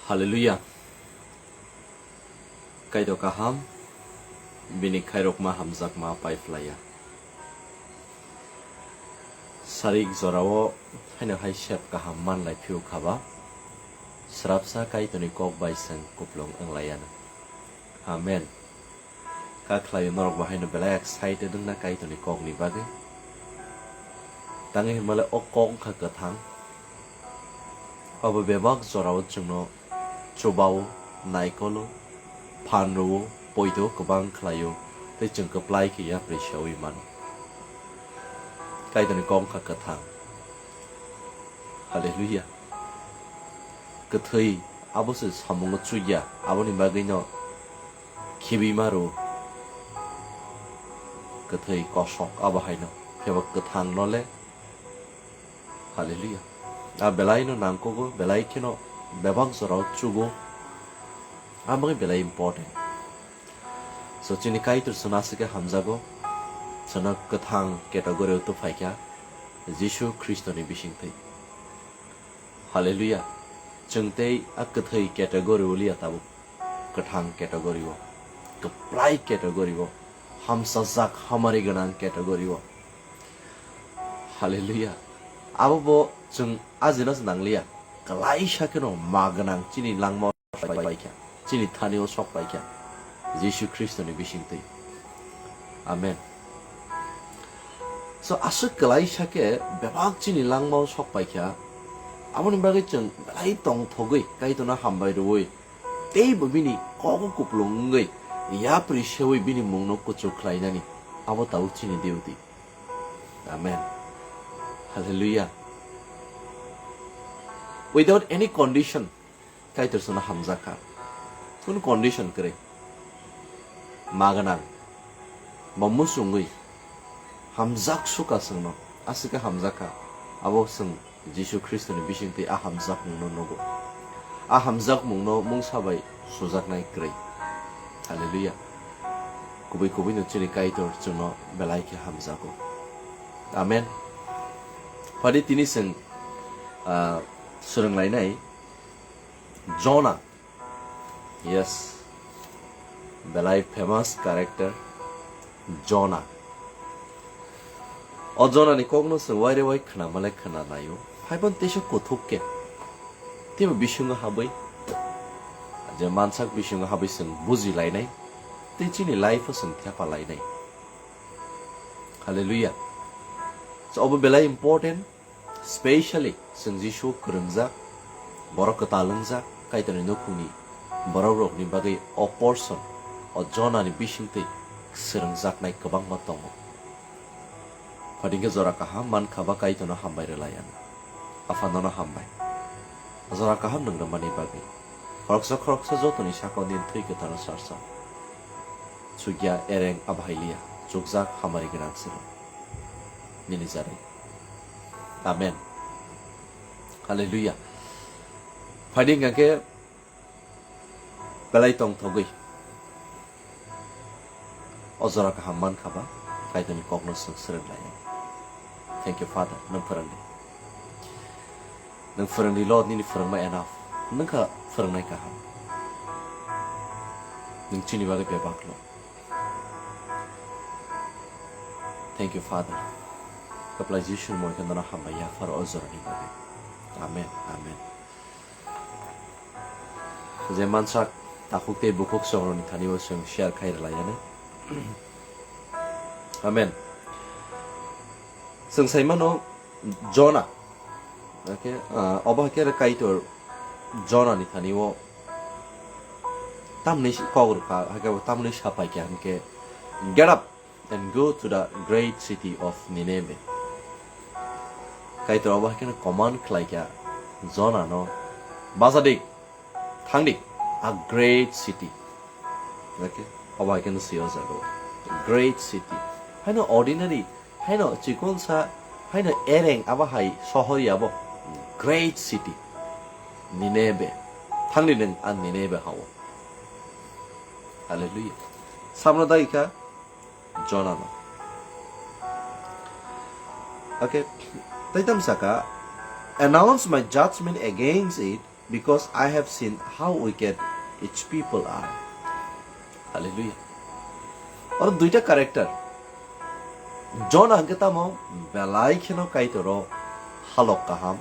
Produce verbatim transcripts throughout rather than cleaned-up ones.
Hallelujah. Kaitor kaham, bini khairokma hamjakma paiphlaiya. Sarik jorao haino hai sep kaham manlai phiyok khaba, srapsa Kaitorni kok bai chwng kuplung wnglaiya. Amen. Kha khlaio norok bo haino belai excited wngna Kaitorni kokni bagwi. Tangwi hwnmale o kok wngkha kwthang. Obo bebak jorao chwngno chubao, naikolo, phan rwo, poito kwbang khlaio, tei chwng kwplai khe yapri seui mano. Kaitorni kok wngkha kwthang. Hallelujah. Kwthwi abo se samungo chukya, aboni bagwino khibima rw. Kwthwi kosok abo haino, phiyaba kwthang no le. Hallelujah. A belai no nangkugo, belai kheno bebak jorao chugo. Aboni belai important. So chini Kaitor chwngno aswk khe hamjago. Chwngno kwthang category o tubuphaikha Jisu Khristoni bisingtwi. Hallelujah. Chwng tei a kwthwi category o liya tabuk. Kwthang category o, kwplai category o, hamsajak hamari gwnang category o. Hallelujah. Abo bo chwng ajina se nangliya. Kwlaisa kheno ma gwnang chini langma o sok paikha, chini thani o sok paikha. Jisu Khristoni bisingtwi. Amen. So aswk kwlaisa khe bebak chini langma o sok paikha. Aboni bagwi chwng belai tongthogwi Kaitorno hambai rwui tei bo bini kogo kuplung wngwi yapri seui bini mungno kuchuk khlainani, abo tabuk chini duty. Amen. Hallelujah. Without any condition, Kaitor chwngno hamjakha. Kunu condition kwrwi. Ma gwnang. Bo muchungwi. Hamjak suka chwngno. Aswk khe hamjakha. Abo chwng Jisu Khristoni bisingtwi a hamjakmungno nugo. A hamjakmungno mungsa bai sujaknai kwrwi. Hallelujah. Kubui kubui no chini Kaitor chwngno belai khe hamjago. Amen. Phadi tini chwng, ah, swrwnglainai Jona. Yes. Belai famous character Jona. O Jonani kokno chwng waire wai khwnamale khwnanaio. Haiphano teisa kuthuk khe. Teibo bisingo habwi. Je mansak bisingo habwi chwng bujilainai. Tei chini life o chwng thepalainai. Hallelujah. So, obo belai important. Specially, chwng Jisu kwrwngjak, borok kwtal wngjak, Kaitorni nukhungni borokrokni bagwi o portion, o Jonani bisingtwi swrwngjaknai kwbangma tongo. Phadingkhe jora kaham mankha ba Kaitorno hambai rwlai ang. Apha nono hambai. Jora kaham nwng rwmani bagwi. Khoroksa khoroksa jotoni sakao nini thwi kwtharo sarsa. Chukya ereng abhailiya. Chukjak hamari gwnang siro. Nini jarwi. Amen. Hallelujah. Phaidi hwnkha khe belai tongthogwi o jora kaham mankha ba, Kaitorni kokno chwng swrwng lai. Thank you, Father, nwng phwrwngdi. Nwng phwrwngdi, Lord, nini phwrwngma enough. Nwng kha phwrwngnai kaham. Nwng chini bagwi bebak, Lord. Thank you, Father. Kwplai Jisu moi khe nono hambai yaphar o jorani bagwi. Amen, amen. Je mansak takhuk tei bukhuk songrokni thani o chwng share khai rwlai yani. Amen. Chwng sai mano Jona. Okay, ah, obo hai khe Kaitor Jonani thani o tamni kok rwkha, hai khe bo tamni sapai kha hwnkhe, "Get up and go to the great city of Nineveh." Kaitor obo hai kheno command khlai kha Jonano, "Bachadik, thangdi, a great city." Okay? Obo hai kheno swi o jaga o, great city. Haino ordinary, haino chikonsa, haino ereng abo hai sohor ya bo, great city. Nineveh. Thangdi nwng a Nineveh ha o. Hallelujah. Samno dagi kha Jonano. Okay, tei tam saka, "Announce my judgment against it because I have seen how wicked its people are. Hallelujah. Oro duita character. Jona hwnkhe tamo belai kheno Kaitoro halok kaham.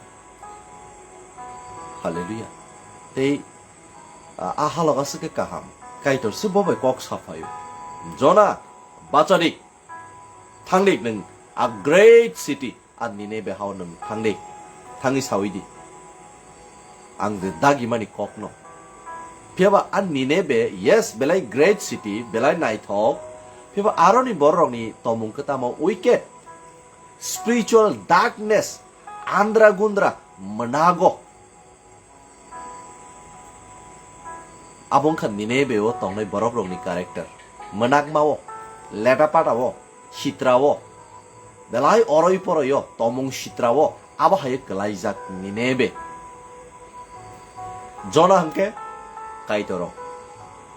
Hallelujah. Tei, ah, a halok aswk khe kaham. Kaitor se bo bai kok saphaio. Jona, bachadik, thangdik nwng a great city. A Ninebe hao nwng thangdi, thangwi sawi di. Ang de dagimani kokno. Phiyaba a Ninebe, yes, belai great city, belai naithok. Phiyaba aroni bororokni tomung khe tamo wicked, spiritual darkness, andra gundra, mwnago. Abo wngkha Ninebe o tongnai borokrokni character. Mwnakma o, leta pata o, sitra o, belai oroi poroi o, tomung sitra o, abo hai kwlaijak Ninebe. Jona hwnkhe Kaitor o,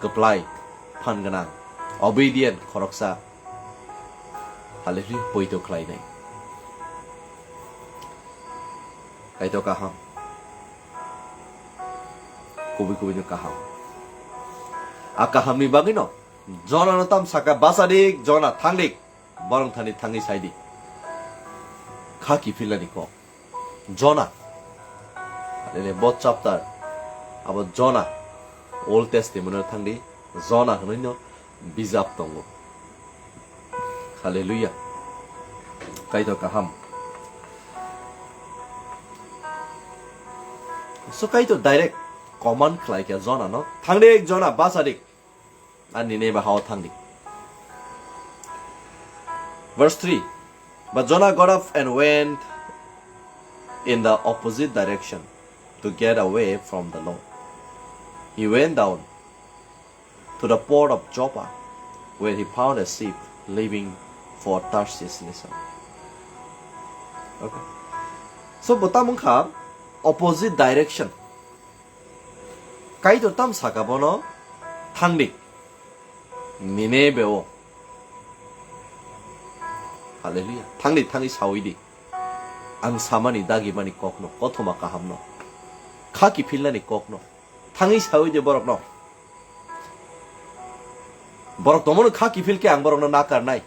kwplai, phan gwnang, obedient khoroksa, hallelujah, poito khlainai. Kaitor kaham. Kubui kubui no kaham. A kaham ni bagwi no Jona no tam saka, "Basadik, Jona, thangdik, borong thani thangwi saidi." Kha kiphilnani kok. Jona. Lele bo chapter. Abo Jona. Old Testament no thangdi. Jona hwnwi no bijap tongo. Hallelujah. Kaitor kaham. So Kaitor direct command khlai kha Jona no, "Thangdi Jona, basadik. Ani Ninebe hao thangdi." Verse three. But Jonah got up and went in the opposite direction to get away from the Lord. He went down to the port of Joppa, where he found a ship leaving for Tarshish nation. Okay. So, bo tamo wngkha opposite direction. Kaitor tam saka bono, "Thangdi Ninebe o." Hallelujah. "Thangdi, thangwi sawi di. Ang samani dagimani kokno, kothoma kahamno. Kha kiphilnani kokno. Thangwi sawi di borokno. Borok tongmano kha kiphil khe ang borokno nakarnai."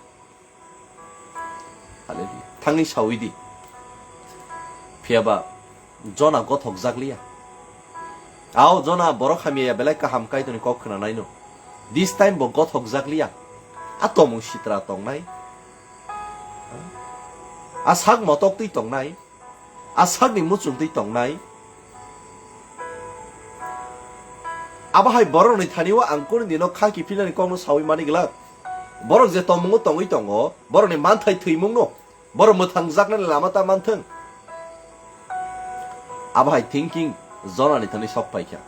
Hallelujah. Thangwi sawi di. Phiyaba Jona gothok jakliya. Ao Jona borok hamya ya belai kaham Kaitorni kok khwnanaino. This time bo gothok jakliya. A tomung sitra tongnai. A sak motok twi tongnai. A sakni muchung twi tongnai. Abo hai borokni thani o ang kunu dino kha kiphilnani kokno sawi mani glak. Borok je tomungo tongwi tongo, borokni manthai thwimungno, borok mwthangjaknani lama ta manthwng. Abo hai thinking Jonani thani sok paikha.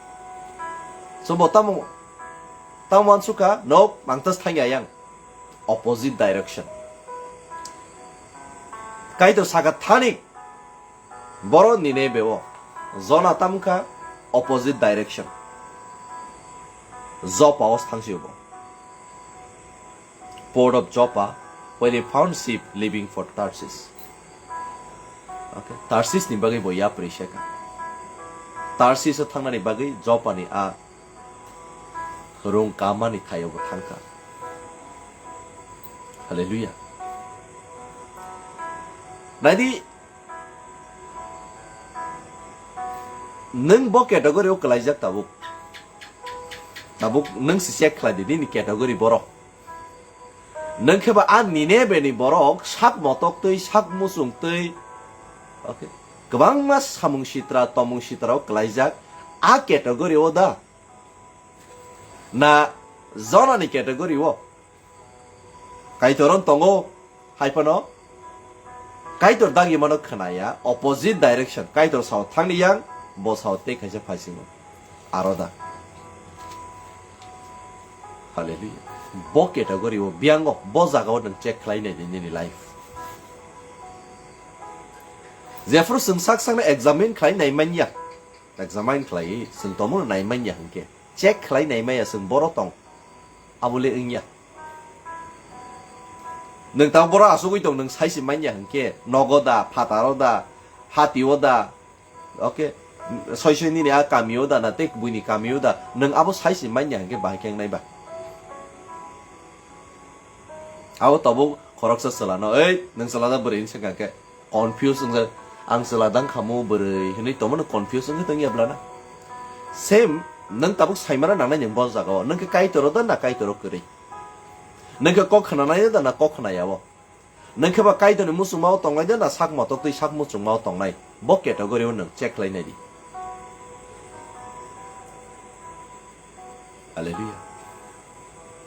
So bo tamo, tamo uansukha, "Nok, mang tas thangya yang." Opposite direction. Kaitor saka, "Thani." Boro Ninebe o. Jona tamkha opposite direction. Joppa o thangsi bo. Port of Joppa, where he found ship leaving for Tarshish. Okay, Tarshish ni bagwi bo yapri seka. Tarshish o thangnani bagwi Joppa ni a rung kamani thaio bo thangkha. Hallelujah. Naidi, nwng bo category o kwlaijak tabuk. Tabuk nwng se check khlai di, nini category borok. Nwng khe ba a Ninebe ni borok sak motok twi, sak muchung twi, okay, kwbangma samung sitra, tomung sitra o kwlaijak, a category o da? Na Jonani category o? Kaitor on tongo, hai phano Kaitor dagi mano khwnaya, opposite direction. Kaitor sao thangni yang, bo sao tei kaisa phaisingo. Aro da. Hallelujah. Bo category o, biyango, bo jaga o nwng check khlai nai di nini life. Jephru chwng sak sakno examine khlai nai manya. Examine khlai, chwng tomono nai manya hwnkhe. Check khlai nai maya chwng boro tong. Abole wngya. Nwng tamo boro asugwi tong, nwng saisi manya hwnkhe, nogo da, phataro da, hatio da, okay, soi soi nini a kamio da na tei buini kamio da, nwng abo sai se manya hwnkhe bahai khe wngnai ba? Abo tabuk khoroksa chwlano, "Ei, nwng chwla da bwrwi?" hwnwi swngkha khe confuse wngjak, "Ang chwla da wngkha mo bwrwi?" hwnwi tongmano confuse wngwi tongya bwlana. Same, nwng tabuk saimano nangnai nwng bo jagao, nwng khe Kaitoro da na Kaitoro kwrwi? Nwng khe kok khnanai da na kok khnaya o? Nwng khe ba Kaitorni muchungmao tongnai da na sak motok twi sak muchungmao tongnai? Bo category o nwng check khlai nai di. Hallelujah.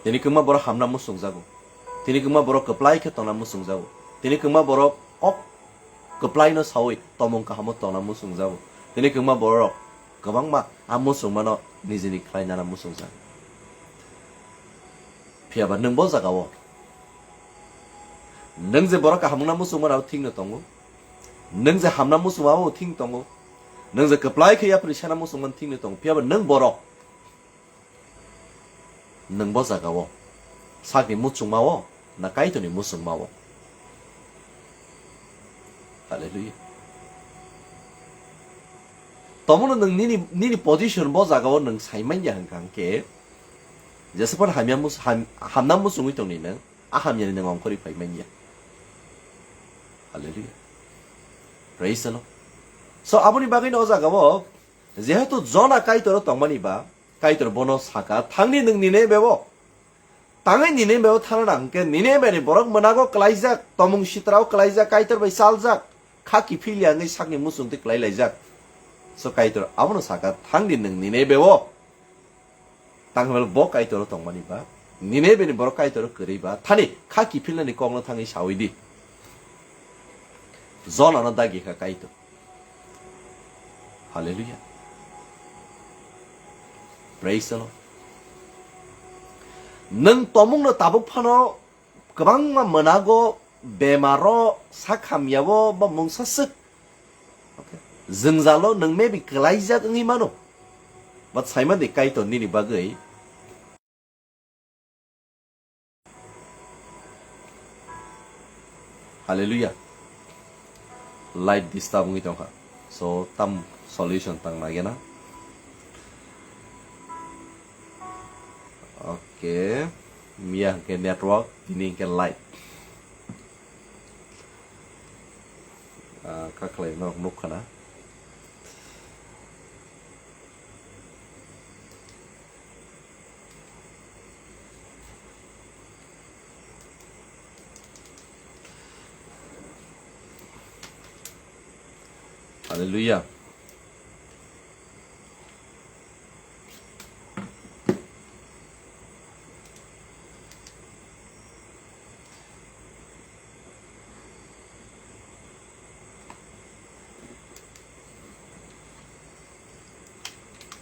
Tini kwbangma borok hamna muchungjago. Tini kwbangma borok kwplai khe tongna muchungjago. Tini kwbangma borok kok kwplaino saui tomung kahamo tongna muchungjago. Tini kwbangma borok kwbangma a muchungmano nijini khlai nana muchungjago. Phiya ba nwng bo jagao, nwng je borok kaham wngna muchungmano abo thikno tongo. Nwng je hamna muchungma abo thik tongo. Nwng je kwplai khe yapri sana muchungmano thikno tongo. Phiya ba nwng borok, nwng bo jagao sakni muchungma o na Kaitorni muchungma o? Hallelujah. Tomono nwng nini, nini position bo jagao nwng sai manya hwnkha hwnkhe, jesaphano hamya mus-, ham-, hamna muchungwi tongni nwng, a hamyani nwng ongkhorwi phai manya. Hallelujah. Praise the Lord. So, aboni bagwino o jagao, jehetu Jona Kaitoro tongmani ba, Kaitor bono saka, "Thangni nwng Ninebe o." Tangwi Ninebe o thana nang hwnkhe Ninebe ni borok mwnago kwlaijak, tomung sitrao kwlaijak, Kaitor bai chaljak, kha kiphilya wngwi sakni muchungtwi kwlai laijak. So Kaitor abono saka, "Thangdi nwng Ninebe o." Tang hwnba bo Kaitor o tongmani ba, Ninebe ni borok Kaitor o kwrwi ba, thani kha kiphilnani kokno thangwi saui di. Jonano dagi kha Kaitor. Hallelujah. Praise the Lord. Nwng tomungno tabuk phano kwbangma mwnago, bemaro, sak hamyao, ba mungsa swk. Okay. Jwngjalo nwng maybe kwlaijak wngwi mano. But saimadi Kaitor nini bagwi. Hallelujah. Light disturb wngwi tongkha. So, tam solution tang nagena. Okay. Miya hwnkhe network, tini hwnkhe light. Ah, kakhlai norok nukha na. Hallelujah.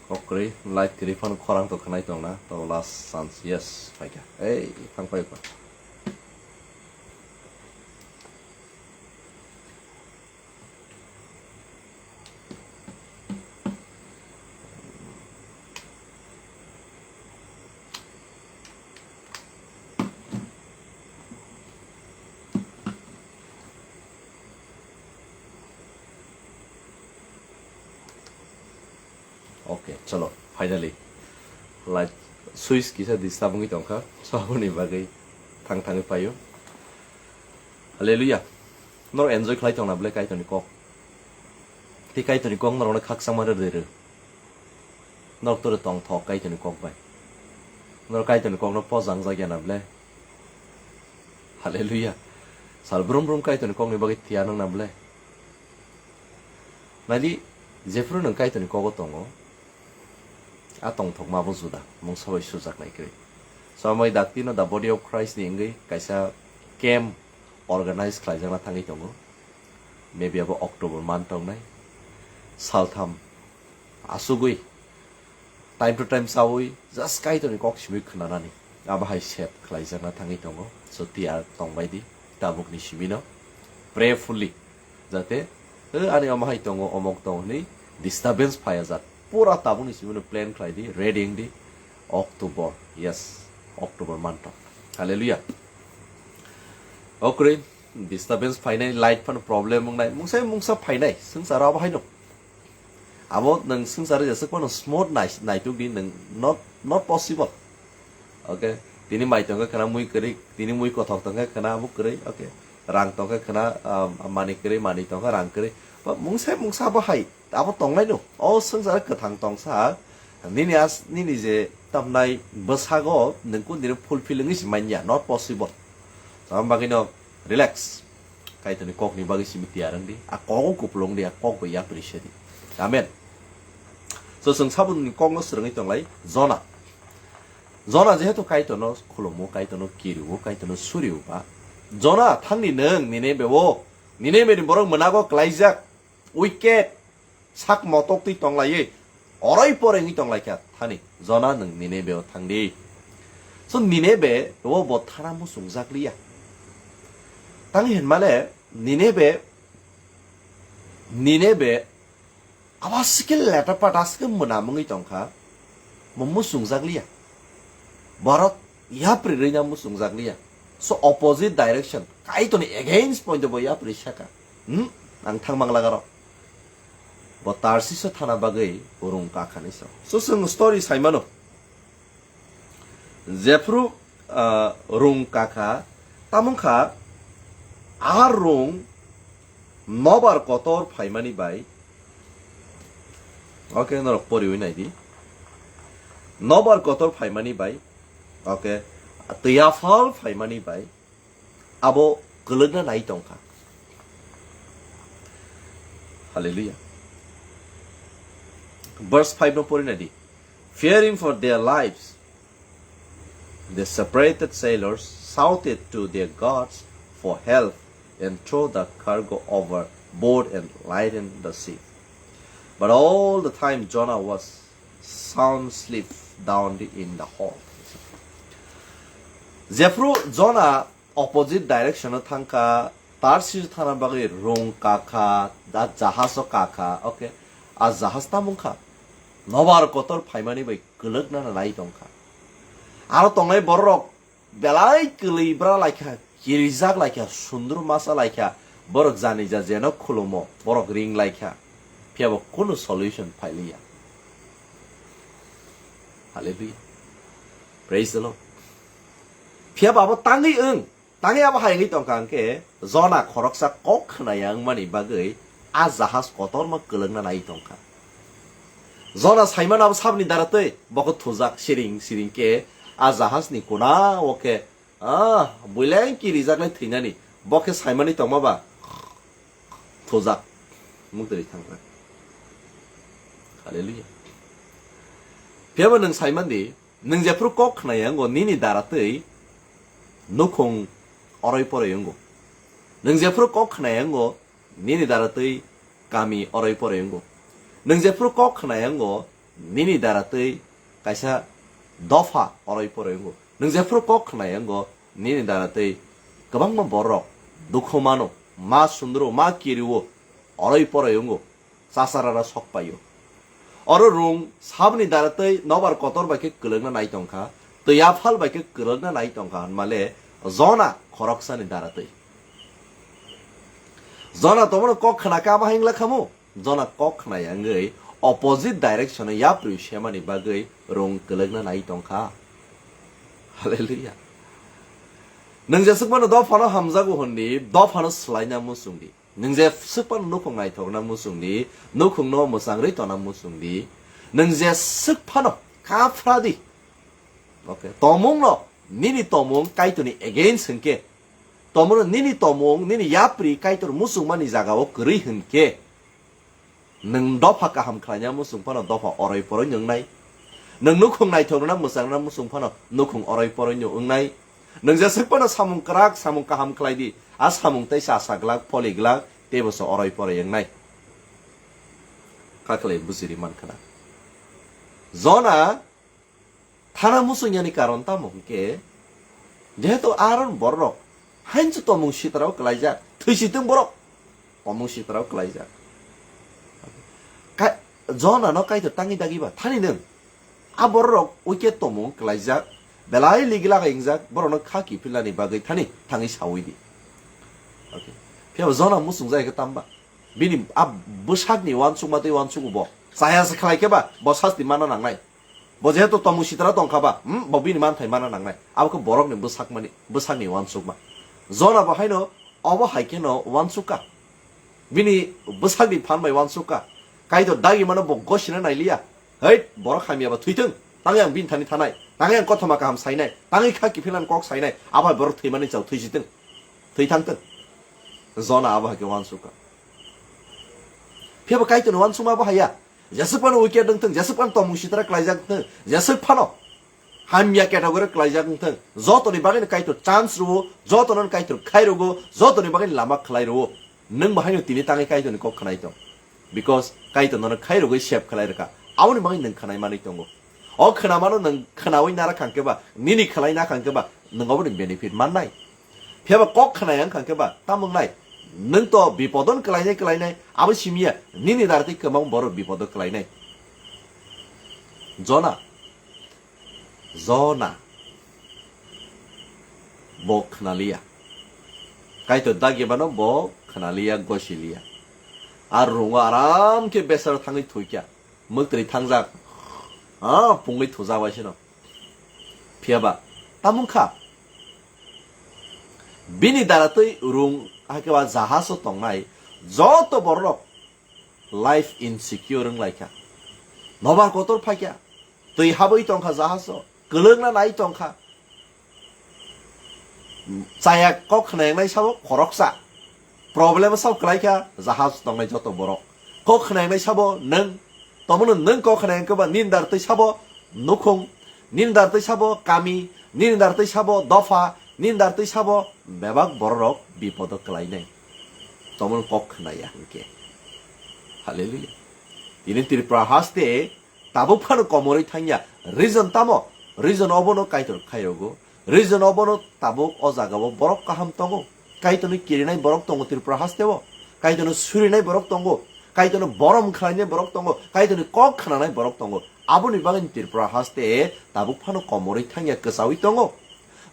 Kok kwrwi, light kwrwi phano khorang to khwnai tongna, to last chance, yes, phaikha. Ei, thang phai kha. Okay, chalo, finally. Light switch kisa disturb wngwi tongkha. So, aboni bagwi thang thangwi paio. Hallelujah. Norok enjoy khlai tongna bwle Kaitorni kok. Tei Kaitorni kok norokno khakchangma rwrwi rw. Norok toro tongthok Kaitorni kok bai. Norok Kaitorni kokno pojang jak ya na bwle. Hallelujah. Sal brum brum Kaitorni kokni bagwi thia nang na bwle. Naidi, jephru nwng Kaitorni kogo tongo, a tongthokma abo juda, mungsa bai sujaknai kwrwi. So, amai daktino The Body of Christ ni wngwi kaisa camp organize khlaijakna thangwi tongo. Maybe abo October month tongnai. Saltham asugwi time to time chaui just Kaitorni kok simi khwnanani abo hai set khlaijakna thangwi tongo. So tiyar tongbai di tabukni simino prayerfully, jate, "Eh, ani omo hai tongo, omok tongo," hwnwi disturbance phaya jak. Pura tabukni simino plan khlai di, ready wng di. October, yes, October month o. Hallelujah. Okre, disturbance phainai, light phano problem wngnai, mungsa mungsa phainai, swngcharo abo haino. Abo nwng swngchar jeswk phano smooth nai-, naituk di nwng, not, not possible. Okay? Tini mai tongkha khwna mui kwrwi, tini mui kothok tongkha khwna abo kwrwi. Okay? Rang tongkha khwna, ah, manwi kwrwi, manwi tongkha rang kwrwi. Ba mungsa mungsa abo hai, abo tongnai no. O swngchar kwthang tongsa, nini as-, nini je tamnai bwsago nwng kun dino fulfill wngwi se manya, not possible. Tamo bagwino relax. Kaitorni kokni bagwi simi tiyar wng di. A kogo kupulung di, a kok bai yapri se di. Amen. So, chwng saboni kokno swrwngwi tonglai, Jona. Jona jehetu Kaitorno khulumo, Kaitorno kirio, Kaitorno surio ba. Jona, thangni nwng Ninebe o. Ninebe ni borok mwnago klaijak. Wicked. Sak motok twi tonglaiwi, oroi poroi wngwi tonglaikha thani, Jona nwng Ninebe o thangdi. So Ninebe o bo thana muchungjak liya. Tang hinmale Ninebe, Ninebe abo sikhe leta pata sikhe mwnam wngwi tongkha, bo muchungjak liya. Borok yapri rwina muchungjak liya. So opposite direction, Kaitorni against point bo yapri saka. Hmm? Ang thang manglagarok. Bo Tarsiso thana bagwi rung kakhani sa. So chwng story saimano. Jephru, ah, rung kakha, tamungkha a rung nobar kotor phaimani bai. Okay, norok poriwi naidi. Nobar kotor phaimani bai. Okay, twiyaphal phaimani bai. Abo kwlwkna nai tongkha. Hallelujah. Verse five no pori naidi. Fearing for their lives, the separated sailors shouted to their gods for help and threw the cargo overboard and lightened the ship. But all the time Jonah was sound asleep down in the hold. Jephru Jonah opposite direction o thangkha, Tarsis thana bagwi rung kakha, da jahaj o kakha, okay. A jahaj tamungkha, nobar kotor phaimani bai kwlwkna nai tongkha. Aro tongnai borok belai kwlwi bra laikha, kirijak laikha, sundru masa laikha, borok jani ja jeno khulumo, borok ring laikha, phiyabo kunu solution phailiya. Hallelujah. Praise the Lord. Phiyabo abo tangwi wng, tangwi abo hai wngwi tongkha hwnkhe, Jona khoroksa kok khwnaya wngmani bagwi a jahaj kotorma kwlwkna nai tongkha. Jona saimano abo saboni dara twi bokhe thujak siring siring khe a jahajni kuna o khe, ah, buileng kirijaknai thwinani, bokhe saimani tongma ba thujak mukdri thangjak. Hallelujah. Phiyaba nwng saimandi, nwng jephru kok khwnaya wngo nini dara twi nukhung oroi poroi wngo. Nwng jephru kok khwnaya wngo nini dara twi kami oroi poroi wngo. Nwng jephru kok khwnaya wngo nini dara twi kaisa dopha oroi poroi wngo. Nwng jephru kok khwnaya wngo nini dara twi kwbangma borok dukhu mano, ma sundru, ma kirio, oroi poroi wngo, chasarara sok paio. Oro rung saboni dara twi nobar kotor bai khe kwlwkna nai tongkha, twi aphal bai khe kwlwkna nai tongkha hwnmale Jona khoroksani dara twi. Jona tomono kok khna khe abo hai wngla khamu? Jona kok khna yangwi opposite direction o yapri semani bagwi rung kwlwkna nai tongkha. Hallelujah. Nwng jeswk mano dophano hamjago hwndi, dophano swlaina muchungdi. Nwng jeswk phano nukhung naithokna muchungdi, nukhungno mwchangwi tongna muchungdi. Nwng jeswk phano kaphradi. Okay, tomungno, nini tomung Kaitorni against hwnkhe, tomungno nini tomung, nini yapri Kaitor muchungmani jagao kwrwi hwnkhe, nwng dopha kaham khlaina muchung phano dopha oroi poroi wngnai. Nwng nukhung naithokna mwchangna muchung phano nukhung oroi poroi wngnai. Nwng jeswk phano samung kwrak, samung kaham khlai di. A samung tei cha sa glak, pholi glak, teibo se oroi poroi wngnai. Kha khlai bujiri man khna. Jona thana muchungyani karon tamo hwnkhe, jehetu Aaron borok hainsu tomung sitrao kwlaijak, thwisitwng borok tomung sitrao kwlaijak. Ka-, Jona no Kaitor tangwi dagiba thani nwng. A borok rok uike tomung kwlaijak, belai ligilak ingjak, borokno kha kiphilnani bagwi thani thangwi saui di. Okay. Phiya bo Jona muchungjak khe tamba? Bini a bwsakni uansukma tei uansugo bo. Chaya se khlai khe ba bo sasti mana nangnai. Bo jehetu tomung sitra tongkha ba, hmm, bo bini manthai mana nangnai. Abo khe borokni bwsakmani, bwsakni uansukma. Jona bo haino obo hai kheno uansukha. Bini bwsakni phan bai uansukha. Kaitor dagimano bo gosina nailiya. Hei, borok hamya ba thwithwng. Tangwi ang bini thani thanai. Tangwi ang kothoma kaham sainai. Tangwi kha kiphilani kok sainai. Abo hai borok thwimani chao thwisithwng. Thwi thangthwng. Jona abo hai khe uansukha. Phiya bo Kaitorni uansukma bo haiya. Jeswk phano wicked wngthwng, jeswk phano tomung sitra klaijak wngthwng, jeswk phano hamya category klaijak wngthwng, jotoni bagwino Kaitor chance rwo, jotono Kaitor khai rwgo, jotoni bagwino lama khlai rwo. Nwng bo haino tini tangwi Kaitorni kok khnai tong. Because Kaitor nono khai rwgwi save khlai rwkha. Aboni bagwi nwng khnai manwi tongo. O khnamano nwng khnaui nara khangkhe ba, nini khlai na khangkhe ba, nwng oboni benefit mannai. Phiya ba kok khnai ang khangkhe ba, tamo wngnai? Nwng to bipodon klainai klainai, abo simiya, nini dartwi kwbang borok bipodo klainai. Jona. Jona. Bo khnaliya. Kaitor dagibano bo khnaliya, gosiliya. Ar rungo aram khe besaro thangwi thuikya. Mwktwi thangjak. Ah, pungwi thujak bai sino. Phiya ba, tamung kha. Bini daratwi rung hakhe ba jahaso tongnai joto borok life insecure wng lai kha. Nobar kotor phai kha. Twi habwi tong kha jahaso. Kwlwngna nai tong kha. Chaya kok khnayangnai sabo khoroksa. Problem sabo kwlai kha jahaj tongnai joto borok. Kok khnayangnai sabo nwng. Tomono nwng kok khnayang khe ba nini dar twi sabo nukhung, nini dar twi sabo kami, nini dar twi sabo dopha, nini dar twi sabo bebak bororok bipodo kwlainai. Tomono kok khnaya hinkhe. Hallelujah. Tini Tripura haste tabuk phano komorwi thangya. Reason tamo? Reason obono Kaitor khairogo. Reason obono tabuk o jagao borok kaham tongo. Kaitorno kirinai borok tongo Tripura hasteo. Kaitorno surinai borok tongo. Kaitorno borom khlainai borok tongo. Kaitorni kok khnanai borok tongo. Aboni bagwi Tripura haste tabuk phano komorwi thangya, kwchaui tongo.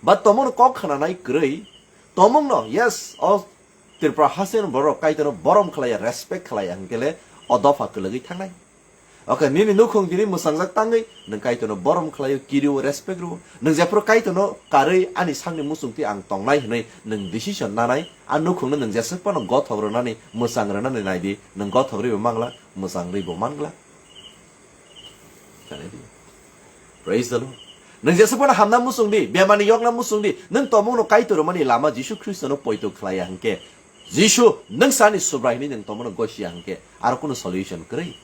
Ba tomono kok khnanai kwrwi tomungno, yes, o Tripura hasteni borok Kaitorno borom khlaiya, respect khlaiya hinkhe le o dopha kwlwgwi thangnai. Okay, nini nukhung tini mwsangjak tangwi nwng Kaitorno borom khlaio, kirio, respect rwo. Nwng jephru Kaitorno karwi ani sakni muchungtwi ang tongnai hwnwi nwng decision nanai, a nukhungno nwng jeswk phano gothok rwnani, mwchang rwnani naidi, nwng gothok rwibo manglak, mwchang rwibo manglak. Praise the Lord. Nwng jeswk phano hamna muchungdi, bemani yokna muchungdi, nwng tomungno Kaitor rwmani lama Jisu Khristono poito khlaiya hinkhe, Jisu, nwng sani Subrai hwnwi nwng tomono gosia hinkhe, aro kunu solution kwrwi.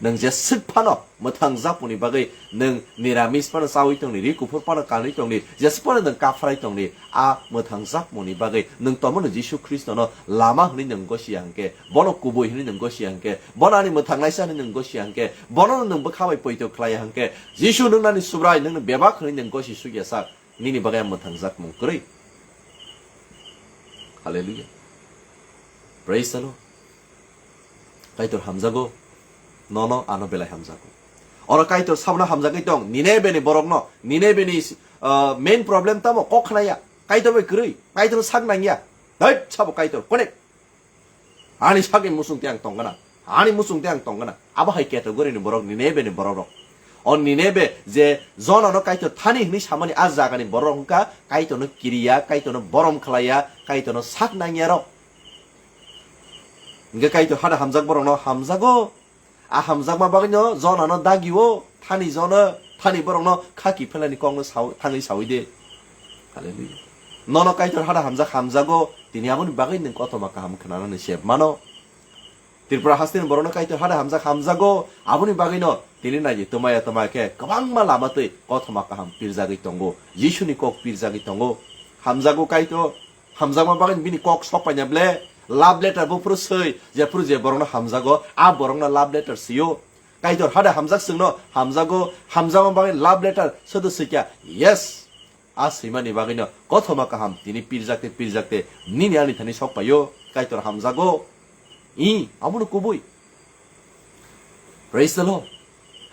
Nwng jeswk phano mwthang jakmani bagwi nwng niramis phano chaui tongdi, ri kuphur phano kanwi tongdi, jeswk phano nwng kaphrai tongdi, a mwthang jakmani bagwi nwng tomono Jisu Khristono lama hwnwi nwng gosia hinkhe, bono kubui hwnwi nwng gosia hinkhe, bono ani mwthangnaisa hwnwi nwng gosia hinkhe, bono nwng bwkha bai poito khlaiya hinkhe, Jisu nwng nani Subrai, nwngno bebak hwnwi nwng gosi sukya sak. Nini bagwi ang mwthangjakmung kwrwi. Hallelujah. Praise the Lord. Kaitor hamjago. Nono ano belai hamjago. Oro Kaitor sabno hamjagwi tong. Ninebeni borokno, Ninebeni, uh, main problem tamo kok khnaya. Kaitor bai kwrwi. Kaitor sak nangya. Dait sabo Kaitor. Konek. Ani sakni muchungtwi ang tong gana, ani muchungtwi ang tong gana. Abo hai category ni borok, Ninebe ni borok rok. O Ninebe je Jona no Kaitor thani hwnwi samani a jaga ni borok rok wngkha Kaitor no kiriya, Kaitor no borom khlaiya, Kaitor no sak nangya rok. Hingke Kaitor hada hamjak borok no hamjago. A hamjakma bagwino Jonano dagio, thani jono, thani borokno khaki phelani kokno sao-, thangwi saui de. Hallelujah. Nono Kaitor hada hamjak hamjago, tini aboni bagwi nwng kothoma kaham khnanani sep mano. Tripura hasteni borokno Kaitor hada hamjak hamjago, aboni bagwino tini naidi twmaya twmaya khe kwbangma lama twi kothoma kaham pirjagwi tongo, Jisuni kok pirjagwi tongo. Hamjago Kaitor, hamjakma bagwi bini kok sok paina ble, love letter buphuru swi, jephuru je borokno hamjago, a borokno love letter sio. Kaitor hada hamjak chwngno hamjago, hamjakma bagwi love letter sodo swikya. Yes. A swimani bagwino kothoma kaham tini pirjakte pirjakte nini ani thani sok paio, Kaitor hamjago. I, abono kubui. Praise the Lord.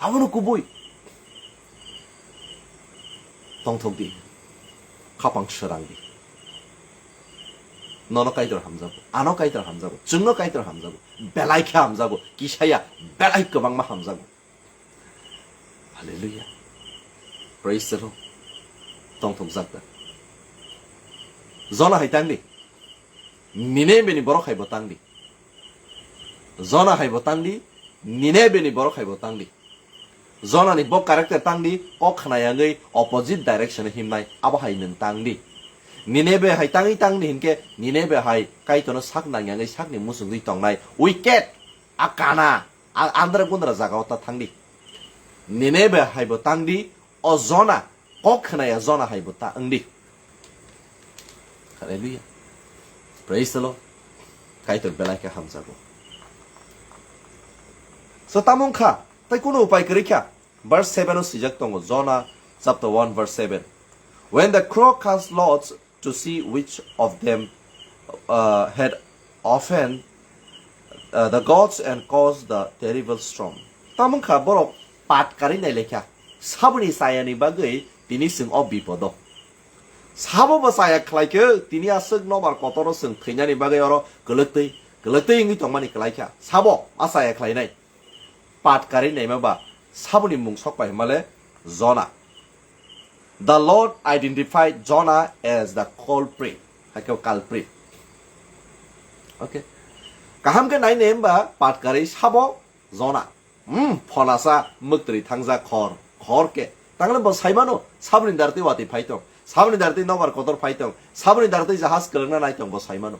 Abono kubui. Tongthok di. Khapang srang di. Nono Kaitor hamjago, ano Kaitor hamjago, chwngno Kaitor hamjago, belai khe hamjago, kisaya belai kwbangma hamjago. Hallelujah. Praise the Lord. Tongthokjak da. Jona hai tangdi. Ninebe ni borok hai bo tangdi. Jona hai bo tangdi. Ninebe ni borok hai bo tangdi. Jona ni bo character tangdi, kok khna yangwi opposite direction himnai, abo hai nwng tangdi. Ninebe hai tangwi tangdi hinkhe Ninebe hai Kaitorno sak nang yangwi sakni muchungwi tongnai wicked, a kana, a andra gundra jagao ta thangdi. Ninebe hai bo tangdi, o Jona, kok khnaya Jona hai bo ta wngdi. Hallelujah. Praise the Lord. Kaitor belai khe hamjago. So tamo wngkha, tai kuno upai kwrwi kha. Verse seven o swijak tongo, Jona chapter one verse seven. When the crow cast lots to see which of them, uh, had offended, uh, the gods and caused the terrible storm. Tamo wngkha borok pat karwi nai lekha. Saboni chayani bagwi tini chwng o bipodo. Sabo bo chaya khlai khe, tini aswk nobar kotoro chwng thwinani bagwi oro kwlwktwi, kwlwktwi wngwi tongmani kwlai kha. Sabo a chaya khlainai. Pat karwi naima ba, saboni mung sok pai hwnmale Jona. The Lord identified Jonah as the culprit. Hakhe culprit. Okay. Kaham khe nai ne hwnba pat karwi sabo Jona. Hmm, phonasa mwktwi thangjak khor, khor khe. Tangle bo saimano, saboni dartwi watwi phai tong, saboni dartwi nobar kotor phai tong, saboni dartwi jahaj kwlwngna nai tong bo saimano.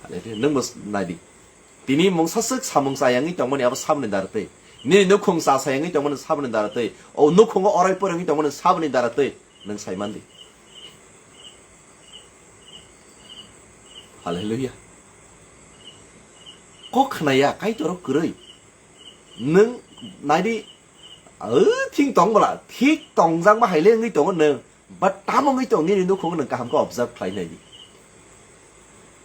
Hallelujah. Nwng bo naidi. Tini mungsa swk samung chayangwi tongmani abo saboni dartwi. Nini nukhung cha sayangwi tongmani saboni dartwi. O nukhungo orai porengwi tongmani saboni dartwi. Nwng saimandi. Hallelujah. Kok khnaya Kaitor kwrwi. Nwng naidi, o, thik tong bwla, thik tongjak ma hai le wngwi tongo nwng. But tamo wngwi tong nini nukhung nwng kaham khe observe khlai nai di.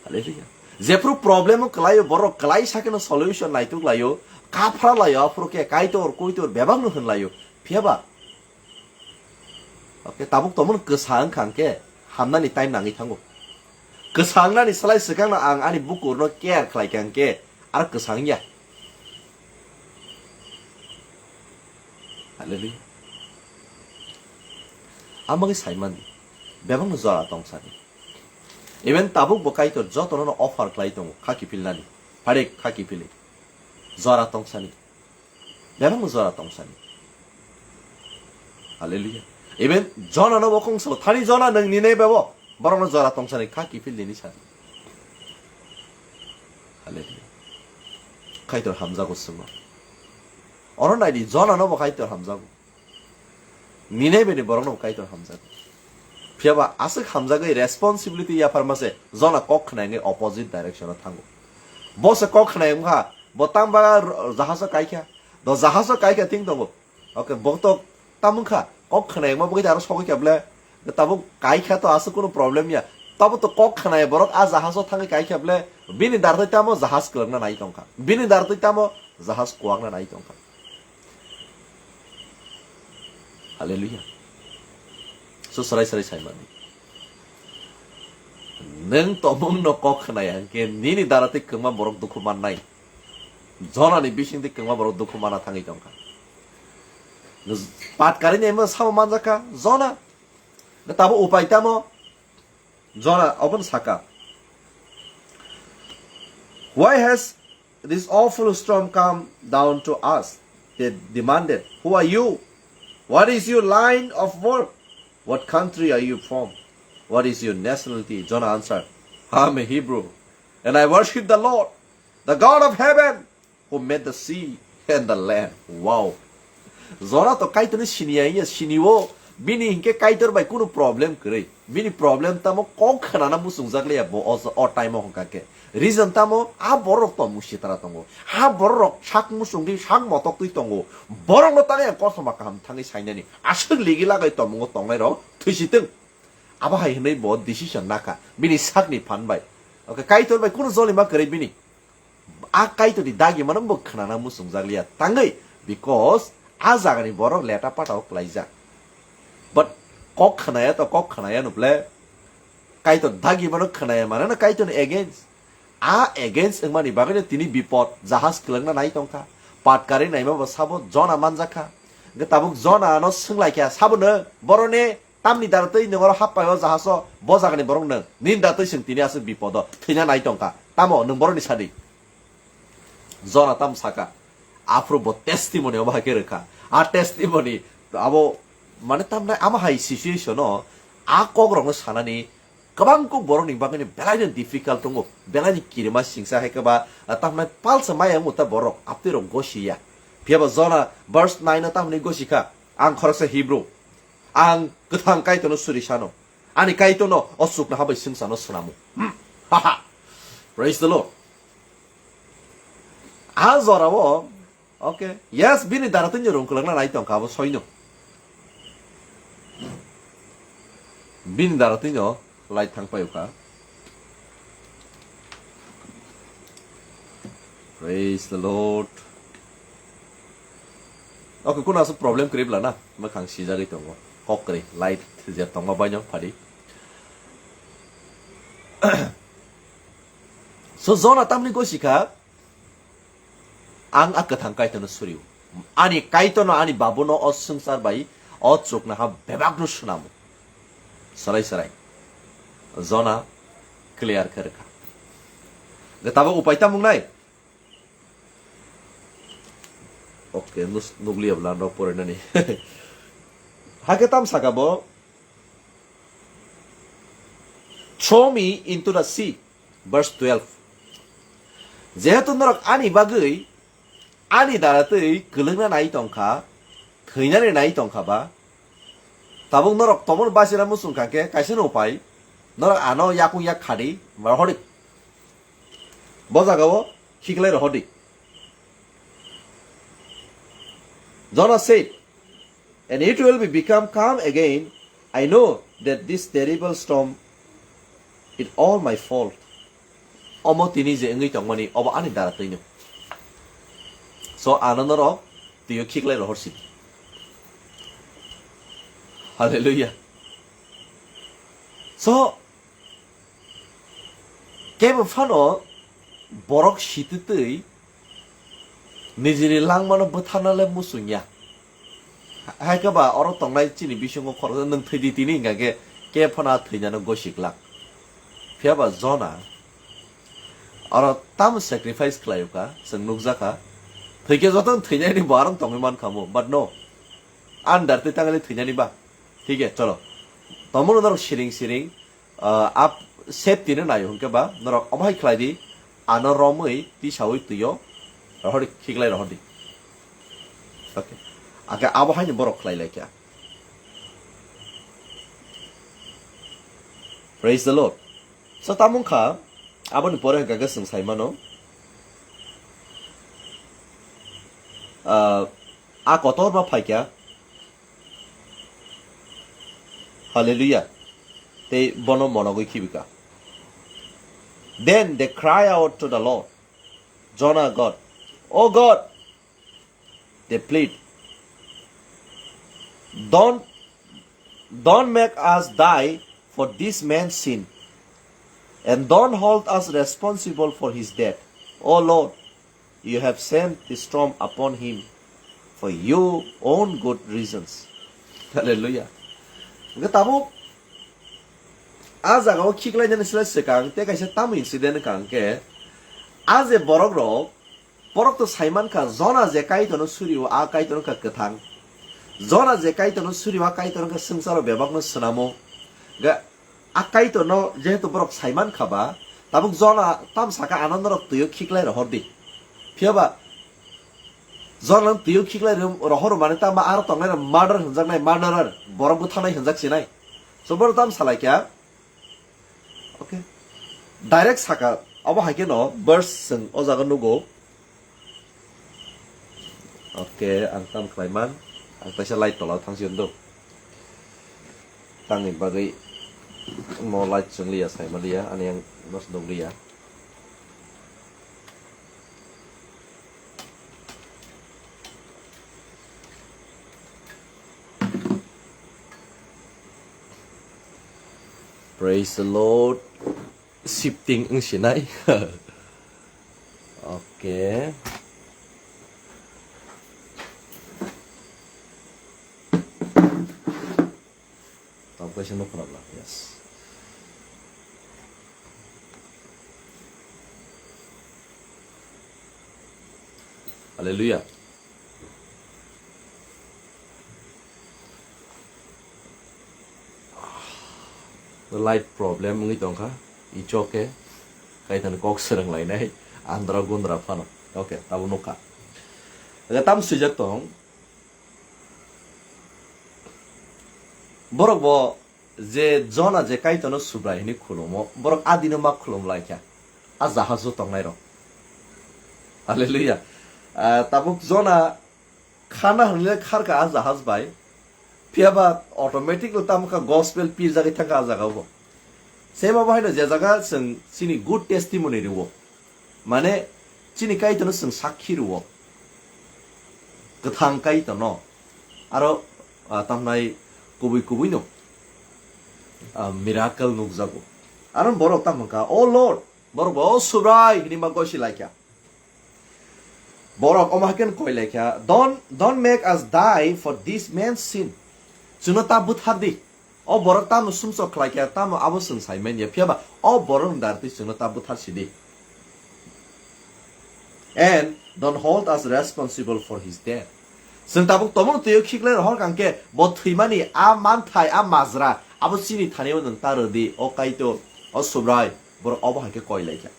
Hallelujah. Jephru problem o kwlaio, borok kwlai sakeno solution naituk laio, kaphra laio, aphuru khe Kaitor, Koitor bebak no hwn laio. Phiya ba? Okay, tabuk tomon kwsa wngkha hwnkhe hamnani time nangwi thango. Kwsa wngnani slai swkangno ang ani bukurno care khlai kha hwnkhe aro kwsa wngya. Hallelujah. Amagwi saimani, bebakno jora tongsani. Even tabuk bo Kaitor jotono offer khlai tongo, kha kiphilnani. Pharik kha kiphili. Jora tongsani. Bebakno jora tongsani. Hallelujah. Even Jona no bo kung salo, thani Jona nwng Ninebe bo, borokno jora tongsani kha kiphil dini sani. Hallelujah. Kaitor hamjago swngo. Oro naidi, Jona no bo Kaitor hamjago. Ninebe ni borok no bo Kaitor hamjago. Phiya ba aswk hamjagwi responsibility yaphar mase Jona kok khna wngwi opposite direction o thango. Bo se kok khna wngkha, bo tang baga r-, jahajo kaikha. Do jahajo kaikha thing tongo. Okay, bo to tamo wngkha, kok khna wngma bagwi aro sogwi kha ble. Tabuk kaikha to aswk kunu problem ya. Tabo to kok khna ya borok a jahajo thangwi kaikha ble. Bini dartwi tamo jahaj kwlwkna nai tongkha. Bini dartwi tamo jahaj kuwakna nai tongkha. Hallelujah. So sarai sarai saimani. Nwng tomung no kok khna ya hwnkhe nini dartwi kwma borok dukhu mannai. Jonani bisingtwi kwma borok dukhu mana thangwi tongkha. Pat karwi naima samo manjakha Jona. Tabo upai tamo? Jona obon saka. Why has this awful storm come down to us? They demanded. Who are you? What is your line of work? What country are you from? What is your nationality? Jonah answered, I am a Hebrew, and I worship the Lord, the God of heaven, who made the sea and the land. Wow. Jona to Kaitorni siniya hiya siniwo, bini hinkhe Kaitor bai kunu problem kwrwi. Bini problem tamo kok khnana muchungjak liya bo o, o time o hwnkha khe. Reason tamo a borok to musitara tongo. A borok sak muchungwi sak motoktwi tongo. Borokno tangwi ang kothoma kaham thangwi sainani. Aswk ligi lagai tomungo tongnairok thwisitwng. Abo hai hwnwi bo decision nakha. Bini sakni phan bai. Okay, Kaitor bai kunu jolima kwrwi bini. A Kaitorni dagi mano bo khnana muchungjak liya tangwi, because a jagani borok leta pata o klaijak. But kok khnaya to kok khnaya no ble. Kaitor dagi bono khwnaya mano Kaitorni against. A against wngmani bagwino tini bipod, jahaj kwlwngna nai tongkha. Patkari naima bo sabo Jona manjakha. Hwnkhe tabuk Jona ano swnglaikha, sabo nwng boroni tamni dara twi nwng oro happai o jahaj o bo jagani borok nwng nini dara twi chwng tini aswk bipodo thwina nai tongkha. Tamo nwng boroni sadi? Jona tam saka? Aphuru bo testimony omo hai khe rwkha. A testimony abo mane tamnai ama hai situation o a kok rokno sanani kwbang kok borok ni bagwi belai no difficult tongo, belai ni kirima singsa hai khe ba, ah, tamnai palsa maya wngmo ta borok aptwi rok gosi ya. Phiya ba Jona verse nine o tamni gosi kha, "Ang khoroksa Hebrew, ang kwthang Kaitorno suri sano, ani Kaitorno o chuknoha bai swngcharno swnamo." Hmm. Haha. Praise the Lord. A jorao, okay, yes, bini dara twi rung kwlwkna nai tongkha abo soino. Bini dara twi light thang paio kha. Praise the Lord. Okay, kuno aswk problem kwrwi bla na? Mwkhang sijagwi tongo. Kok kwrwi, light je tongma baino phadi. So, Jona tamni gosi kha, "Ang a kwthang Kaitorno surio. Ani Kaitorno, ani Babuno o swngchar bai o chuknoha bebakno swnamo." Sarai sarai Jona clear khe rwkha. Tabuk upai tamo wngnai? Okay, nus-, nukliya bwla norok porinani. Hakhe tam saka bo, "Throw me into the sea." Verse twelve. "Jehetu norok ani bagwi ani dara twi kwlwngna nai tongkha, thwinani nai tongkha ba, tabuk norok tomon basina muchung kha khe kaisa no upai, norok ano yakung yak khadi, ma hori bo jagao khiklai rohordi." Jonah said, "And it will be become calm again. I know that this terrible storm is all my fault." Omo tini je wngwi tongmani, obo ani dara twino. So, ano norok twiyo khiklai rohor sidi. Hallelujah. So, kebo phano borok sititwi nijini langmano bwtharna le muchung ya. Hai khe ba oro tongnai chini bisingo khoroksa nwng thwi di tini hingka khe kebo phano a thwinano gosi glak. Phiya ba Jona oro tamo sacrifice khlai o kha, chwng nukjakha. Thwi khe joto thwinani bo arong tongwi man kha mo, but no. Andar twi tangli thwinani ba. Thik he, cholo. Tomono norok siring siring, ah, ap safety no naio hwnkhe ba norok omo hai khlai di, ano romwi tisawi twiyo rohor di, khiklai rohor di. Okay. Ake abo haino borok khlai lai kha. Praise the Lord. So, tamo wngkha, aboni pore hwnkha khe chwng sai mano, ah, a kotor ma phai kha. Hallelujah. Tei bono monogwi khibi kha. Then they cry out to the Lord, Jonah God, "O God," they plead, "don't, don't make us die for this man's sin, and don't hold us responsible for his death. O Lord, you have sent the storm upon him for your own good reasons." Hallelujah. Hwnkhe tabuk a jagao khiklainani slai swkang tei kaisa tamo incident wngkha hwnkhe, a je borok rok, borok to saimankha, Jona je Kaitorno surio, a Kaitor wngkha kwthang. Jona je Kaitorno surio, a Kaitor wngkha swngcharo bebakno swnamo. Ga-, a Kaitorno jehetu borok saimankha ba, tabuk Jona tam saka, "Ano norok twio khiklai rohor di." Phiya ba Jona twio khiklai ro-, rohor mani tamo aro tongnai rok murder hwnjaknai, murderer, borok bwthanai hwnjak sinai. So borok tam salai kha, okay. Direct saka, abo hai khe no verse chwng o jaga nugo. Okay, ang tam khlai man. Ang kaisa light tola thang sio do. Tangni bagwi mo light chwng liya, sai ma liya, ani ang nos nug liya. Praise the Lord. Shifting wng sinai. Okay. Tamo kaisa nuk khna bla. Yes. Hallelujah. Light problem wngwi tongkha. It's okay. Kaitor ni kok swrwng lainai andra gundra phano. Okay, tamo nukha. Aga tam swijak tong. Borok bo je Jona je Kaitorno Subrai hwnwi khulumo, borok adino ma khulum laikha. A jahajo tongnai rok. Hallelujah. Ah, tabuk Jona khana hwnwi kharka a jahaj bai. Phiyaba automatically tamo kha gospel pirjagwi thangkha a jaga bo. Sema bo haino je jaga chwng chini good testimony rwo. Mane chini Kaitorno chwng sakhi rwo. Kwthang Kaitorno. Aro, ah, tamnai kubui kubui no, ah, miracle nukjago. Aro borok tamo kha, "Oh Lord," borok bo, "Oh Subrai," hwnwi ma gosi laikha. Borok omo hai khe koi laikha, "Don't, don't make us die for this man's sin." Chwngno ta buthar di. O borok tamo sumsok khlai kha, tamo abo chwng sai man ya, phiya ba o borokni dar twi chwngno ta buthar si di. And don't hold us responsible for his death. Chwng tabuk tomon twiyo khiklai rohor kang khe, bo thwimani a manthai, a majra, abo chini thani o nwng ta rw di, o Kaitor, o Subrai, borok obo hai khe koi lai kha.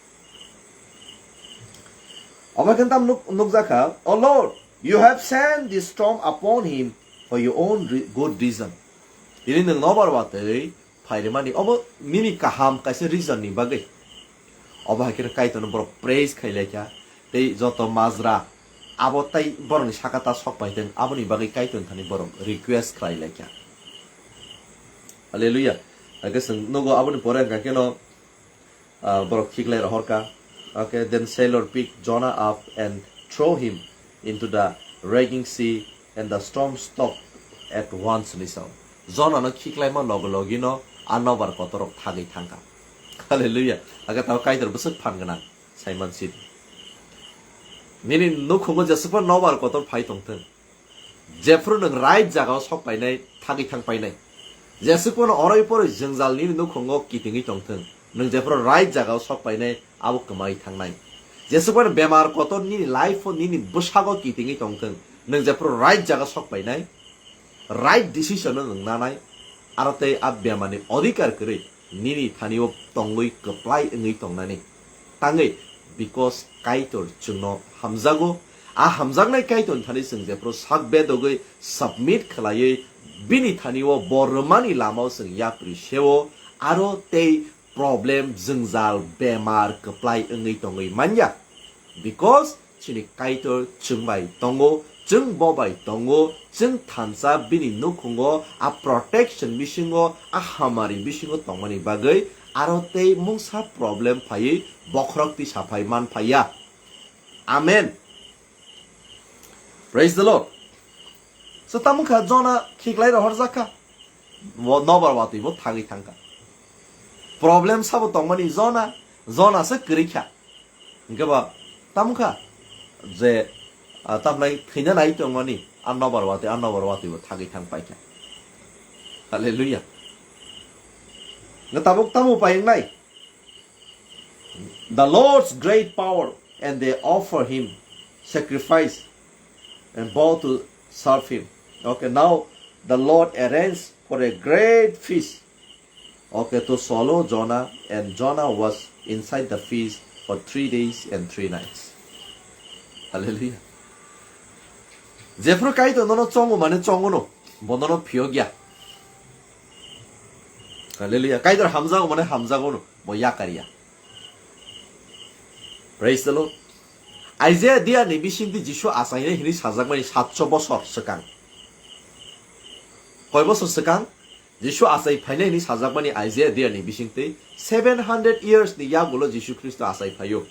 Omo khe tam nuk-, nukjakha, "O Lord, you have sent this storm upon him for your own re-, good reason." Tini nwng nobar watwi phairwmani, obo nini kaham kaisa reason ni bagwi. Obo hai khe Kaitorno borok praise khai lai kha, tei joto majra abo tai borokni saka ta sok pai thwng, aboni bagwi Kaitorni thani borok request khlai lai kha. Hallelujah. Hakhe chwng nugo aboni pore hwnkha kheno, ah, borok khiklai rohor kha. Okay, then sailor pick Jonah up and throw him into the raging sea, and the storm stopped at once, hwnwi sao. Jonah no khiklaima logo logino a nobar kotor rok thagwi thangkha. Hallelujah. Aga tamo Kaitor bwswk phan gwnang, Simon Sid. Nini nukhungo jesukma nobar kotor phai tongthwng. Jephru nwng right jagao sok painai, thagwi thang painai. Jesukmano oroi poroi jwngjal nini nukhungo kitingwi tongthwng. Nwng jephru right jagao sok painai, abo kwmai thangnai. Jesukmano bemar kotor nini life-o, nini bwsago kitingwi tongthwng. Nwng jephru right jaga sok painai, right decision-no nwng nanai, aro tei a bemarni odhikar kwrwi nini thani-o tongwi kwplai wngwi tongnani. Tangwi, because Kaitor chwngno hamjago, a hamjaknai Kaitorni thani chwng jephru sak bedogwi submit khlaiwi bini thani-o bo rwmani lama-o chwng yapri se-o, aro tei problem, jwngjal, bemar, kwplai wngwi tongwi manya. Because chini Kaitor chwng bai tongo, chwng bo bai tongo, chwng thansa bini nukhungo, a protection bisingo, a hamari bisingo tongmani bagwi aro tei mungsa problem phaiwi bokhorok tisa phai man phaiya. Amen. Praise the Lord. So, tamo kha Jona khiklai rohorjak kha. Bo nobar watwi bo thagwi thangkha. Problem sabo tongmani Jona, Jona se kwrwi kha. Hingke ba, tamo kha je, ah, tamnai thwina nai tongmani, a nobar watwi, a nobar watwi bo thagwi thang paikha. Hallelujah. Nga tabuk tamo pai wngnai? The Lord's great power, and they offer him sacrifice and vow to serve him. Okay, now the Lord arranged for a great feast, okay, to swallow Jonah, and Jonah was inside the feast for three days and three nights. Hallelujah. Jephru Kaitor nono chongo mane chongo no, bo nono phiyok ya. Hallelujah. Kaitor hamjago mane hamjago no, bo yakar ya. Praise the Lord. Isaiah diya ni bisingtwi Jisu achainai hinwi sajakmani satso bosor swkang. Koi bosor swkang? Jisu achai phainai hinwi sajakmani Isaiah diya ni bisingtwi seven hundred years ni yagulo Jisu Khristo achai phaio.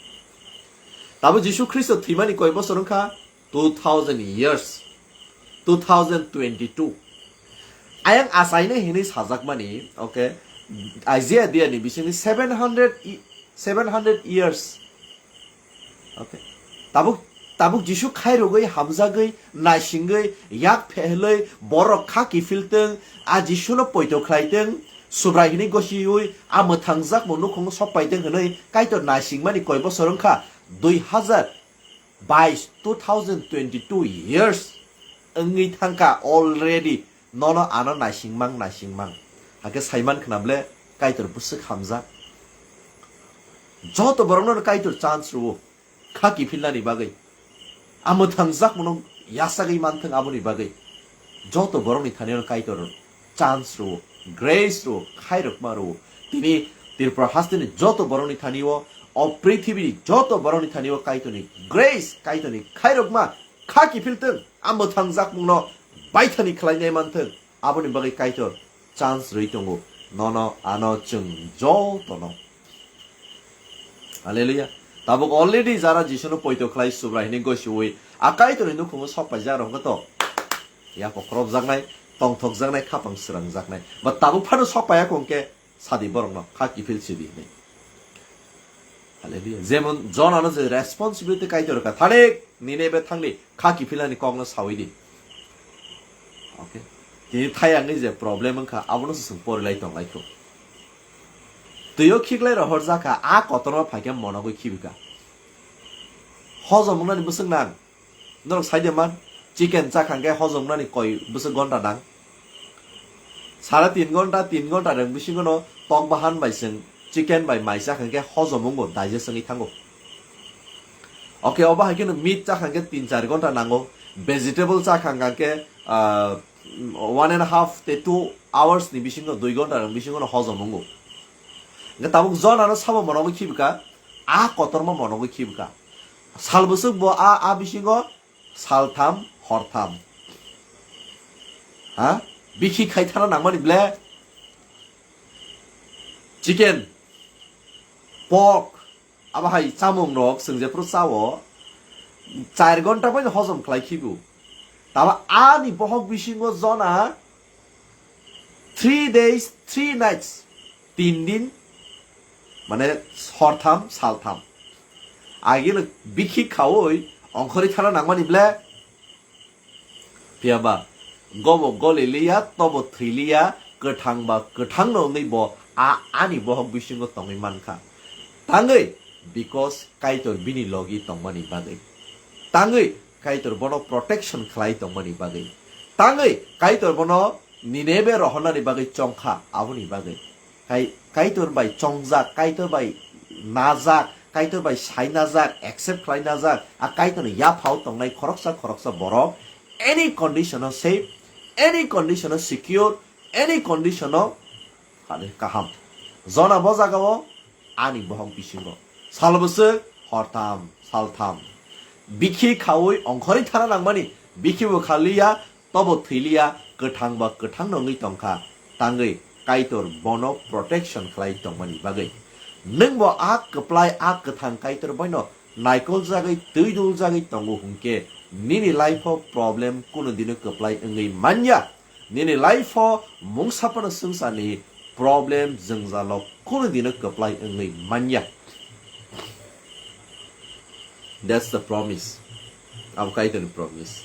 Tabo Jisu Khristo thwimani koi bosor wngkha? Two thousand years, two thousand twenty-two. Ayang achainai hinwi sajakmani, okay, Isaiah dia ni bisingni seven hundred i-, seven hundred years. Okay. Tabuk, tabuk Jisu khairogwi, hamjagwi, naisingwi, yak phehlwi, borok kha kiphiltwng, a Jisuno poito khlaitwng, Subrai hwnwi gosiwi, a mwthangjak bo nukhungo sok paitwng hwnwi Kaitor naisingmani koi bosor wngkha, dui hazar bais, two thousand twenty-two years wngwi thangkha already. Nono ano naisingmang, naisingmang. Hakhe saiman khna ble Kaitor bwswk hamjak. Joto borokno Kaitor chance rwo. Kha kiphilnani bagwi. A mwthangjak mano yasagwi manthwng aboni bagwi. Joto borokni thani Kaitor chance rwo, grace rwo, khairokma rwo. Tini Tripura hasteni joto borokni thani o, o prithibini joto borokni thani o Kaitorni grace, Kaitorni khairokma kha kiphiltwng, a mwthangjak mungno baithani khlainai manthwng, aboni bagwi Kaitor chance rwi tongo nono, ano, chwng jotono. Hallelujah. Tabuk already jara Jisuno poito khlai Subrai hwnwi gosiwi a Kaitorni nukhungo sok paijak rok to ya kokrobjaknai, tongthokjaknai, khapang srangjaknai. Ba tabuk phano sok paiya kho hwnkhe sadi borokno kha kiphil sidi hwnwi. Hallelujah. Jemon Jonano je responsibility Kaitor ka, "Thani, Ninebe thangdi, kha kiphilnani kokno sawi di." Okay. Tini thayangni je problem wngkha, abono se chwng porilai tonglai kho. Twio khiklai rohorjakha, a kotorma phaikhe monogwi khibika. Hojom wngnani bwswk nang? Norok sai de man, chicken chakha hwnkhe hojom wngnani koi bwswk gonta nang? Sare tin gonta, tin gonta reng bisingo no tok bahan bai chwng chicken bai mai chakha hwnkhe hojom wngo, digest wngwi thango. Okay, obo hai kheno meat chakha hwnkhe tin char gonta nango, vegetable chakha hwnkhe, ah, one and a half te two hours ni bisingo, dui gonta reng bisingo no hojom wngo. Hwnkhe tabuk Jonano sabo monogwi khibika, a kotorma monogwi khibika. Sal bwswk bo a, a bisingo saltham, hortham. Ha? Bikhi khaithana nangmani ble? Chicken, pork, abo hai chamung rok chwng jephru chao, char gonta bai hojom khlai khibu. Taba ani bohok bisingo Jona three days, three nights, tin din, mane hortham, saltham. Agino bikhi khaui ongkhorwi thana nangmani ble? Phiyaba, gobo goliliya, tobo thwiliya, kwthang ba kwthangno wngwi bo a ani bohok bisingo tongwi mankha. Tangwi, because Kaitor bini logi tongmani bagwi. Tangwi, Kaitor bono protection khlai tongmani bagwi. Tangwi, Kaitor bono Ninebe rohornani bagwi chongkha, aboni bagwi. Kai-, Kaitor bai chongjak, Kaitor bai najak, Kaitor bai sai najak, accept khlai najak, a Kaitorni yaphao tongnai khoroksa khoroksa borok any condition o safe, any condition o secure, any condition o, hani, kaham. Jona bo jagao ani bohok bisingo sal bwswk hortham, saltham bikhi khaui ongkhorwi thana nangmani, bikhi bo khaliya, tobo thwiliya, kwthang ba kwthangno wngwi tongkha, tangwi Kaitor bono protection khlai tongmani bagwi. Nwngbo a kwplai, a kwthang Kaitor boino naikoljagwi, twi duljagwi tongo hwnkhe, nini life-o problem kunu dino kwplai wngwi manya. Nini life-o mungsa phano swngcharni problem, jwngjalo kunu dino kwplai wngwi manya. That's the promise. Abo Kaitorni promise.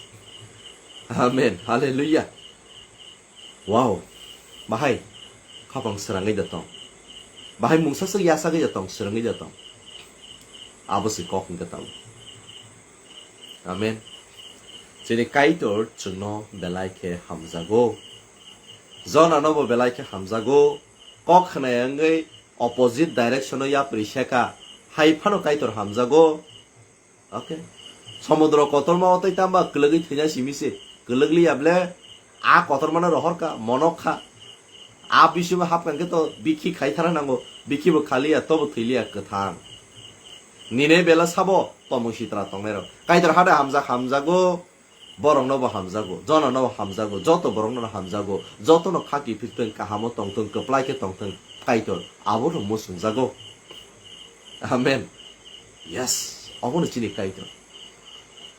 Amen. Hallelujah. Wow. Bahai khapang srangwi da tong. Bahai mungsa se yasagwi da tong, srangwi da tong. Abo se kok hwnkhe tamo. Amen. Chini Kaitor chwngno belai khe hamjago. Jonano bo belai khe hamjago. Kok khna wngwi opposite direction-o yapri seka. Hai phano Kaitor hamjago. Okay. Somudro kotorma o tei tamba kwlwgwi thwina simi se. Kwlwgliya ble a kotormano rohorkha, monok kha. A bisingo hapkha hwnkhe to bikhi khai thara nango. Bikhi bo khaliya, tobo thwiliya kwthang. Nini bela sabo tomung sitra tongnairok. Kaitor hade hamjak hamjago, borokno bo hamjago, Jonano bo hamjago, joto borokno hamjago, jotono khaki phirtwng kahamo tongtwng, kwplai khe tongtwng Kaitor. Abono muchungjago. Amen. Yes, obono chini Kaitor.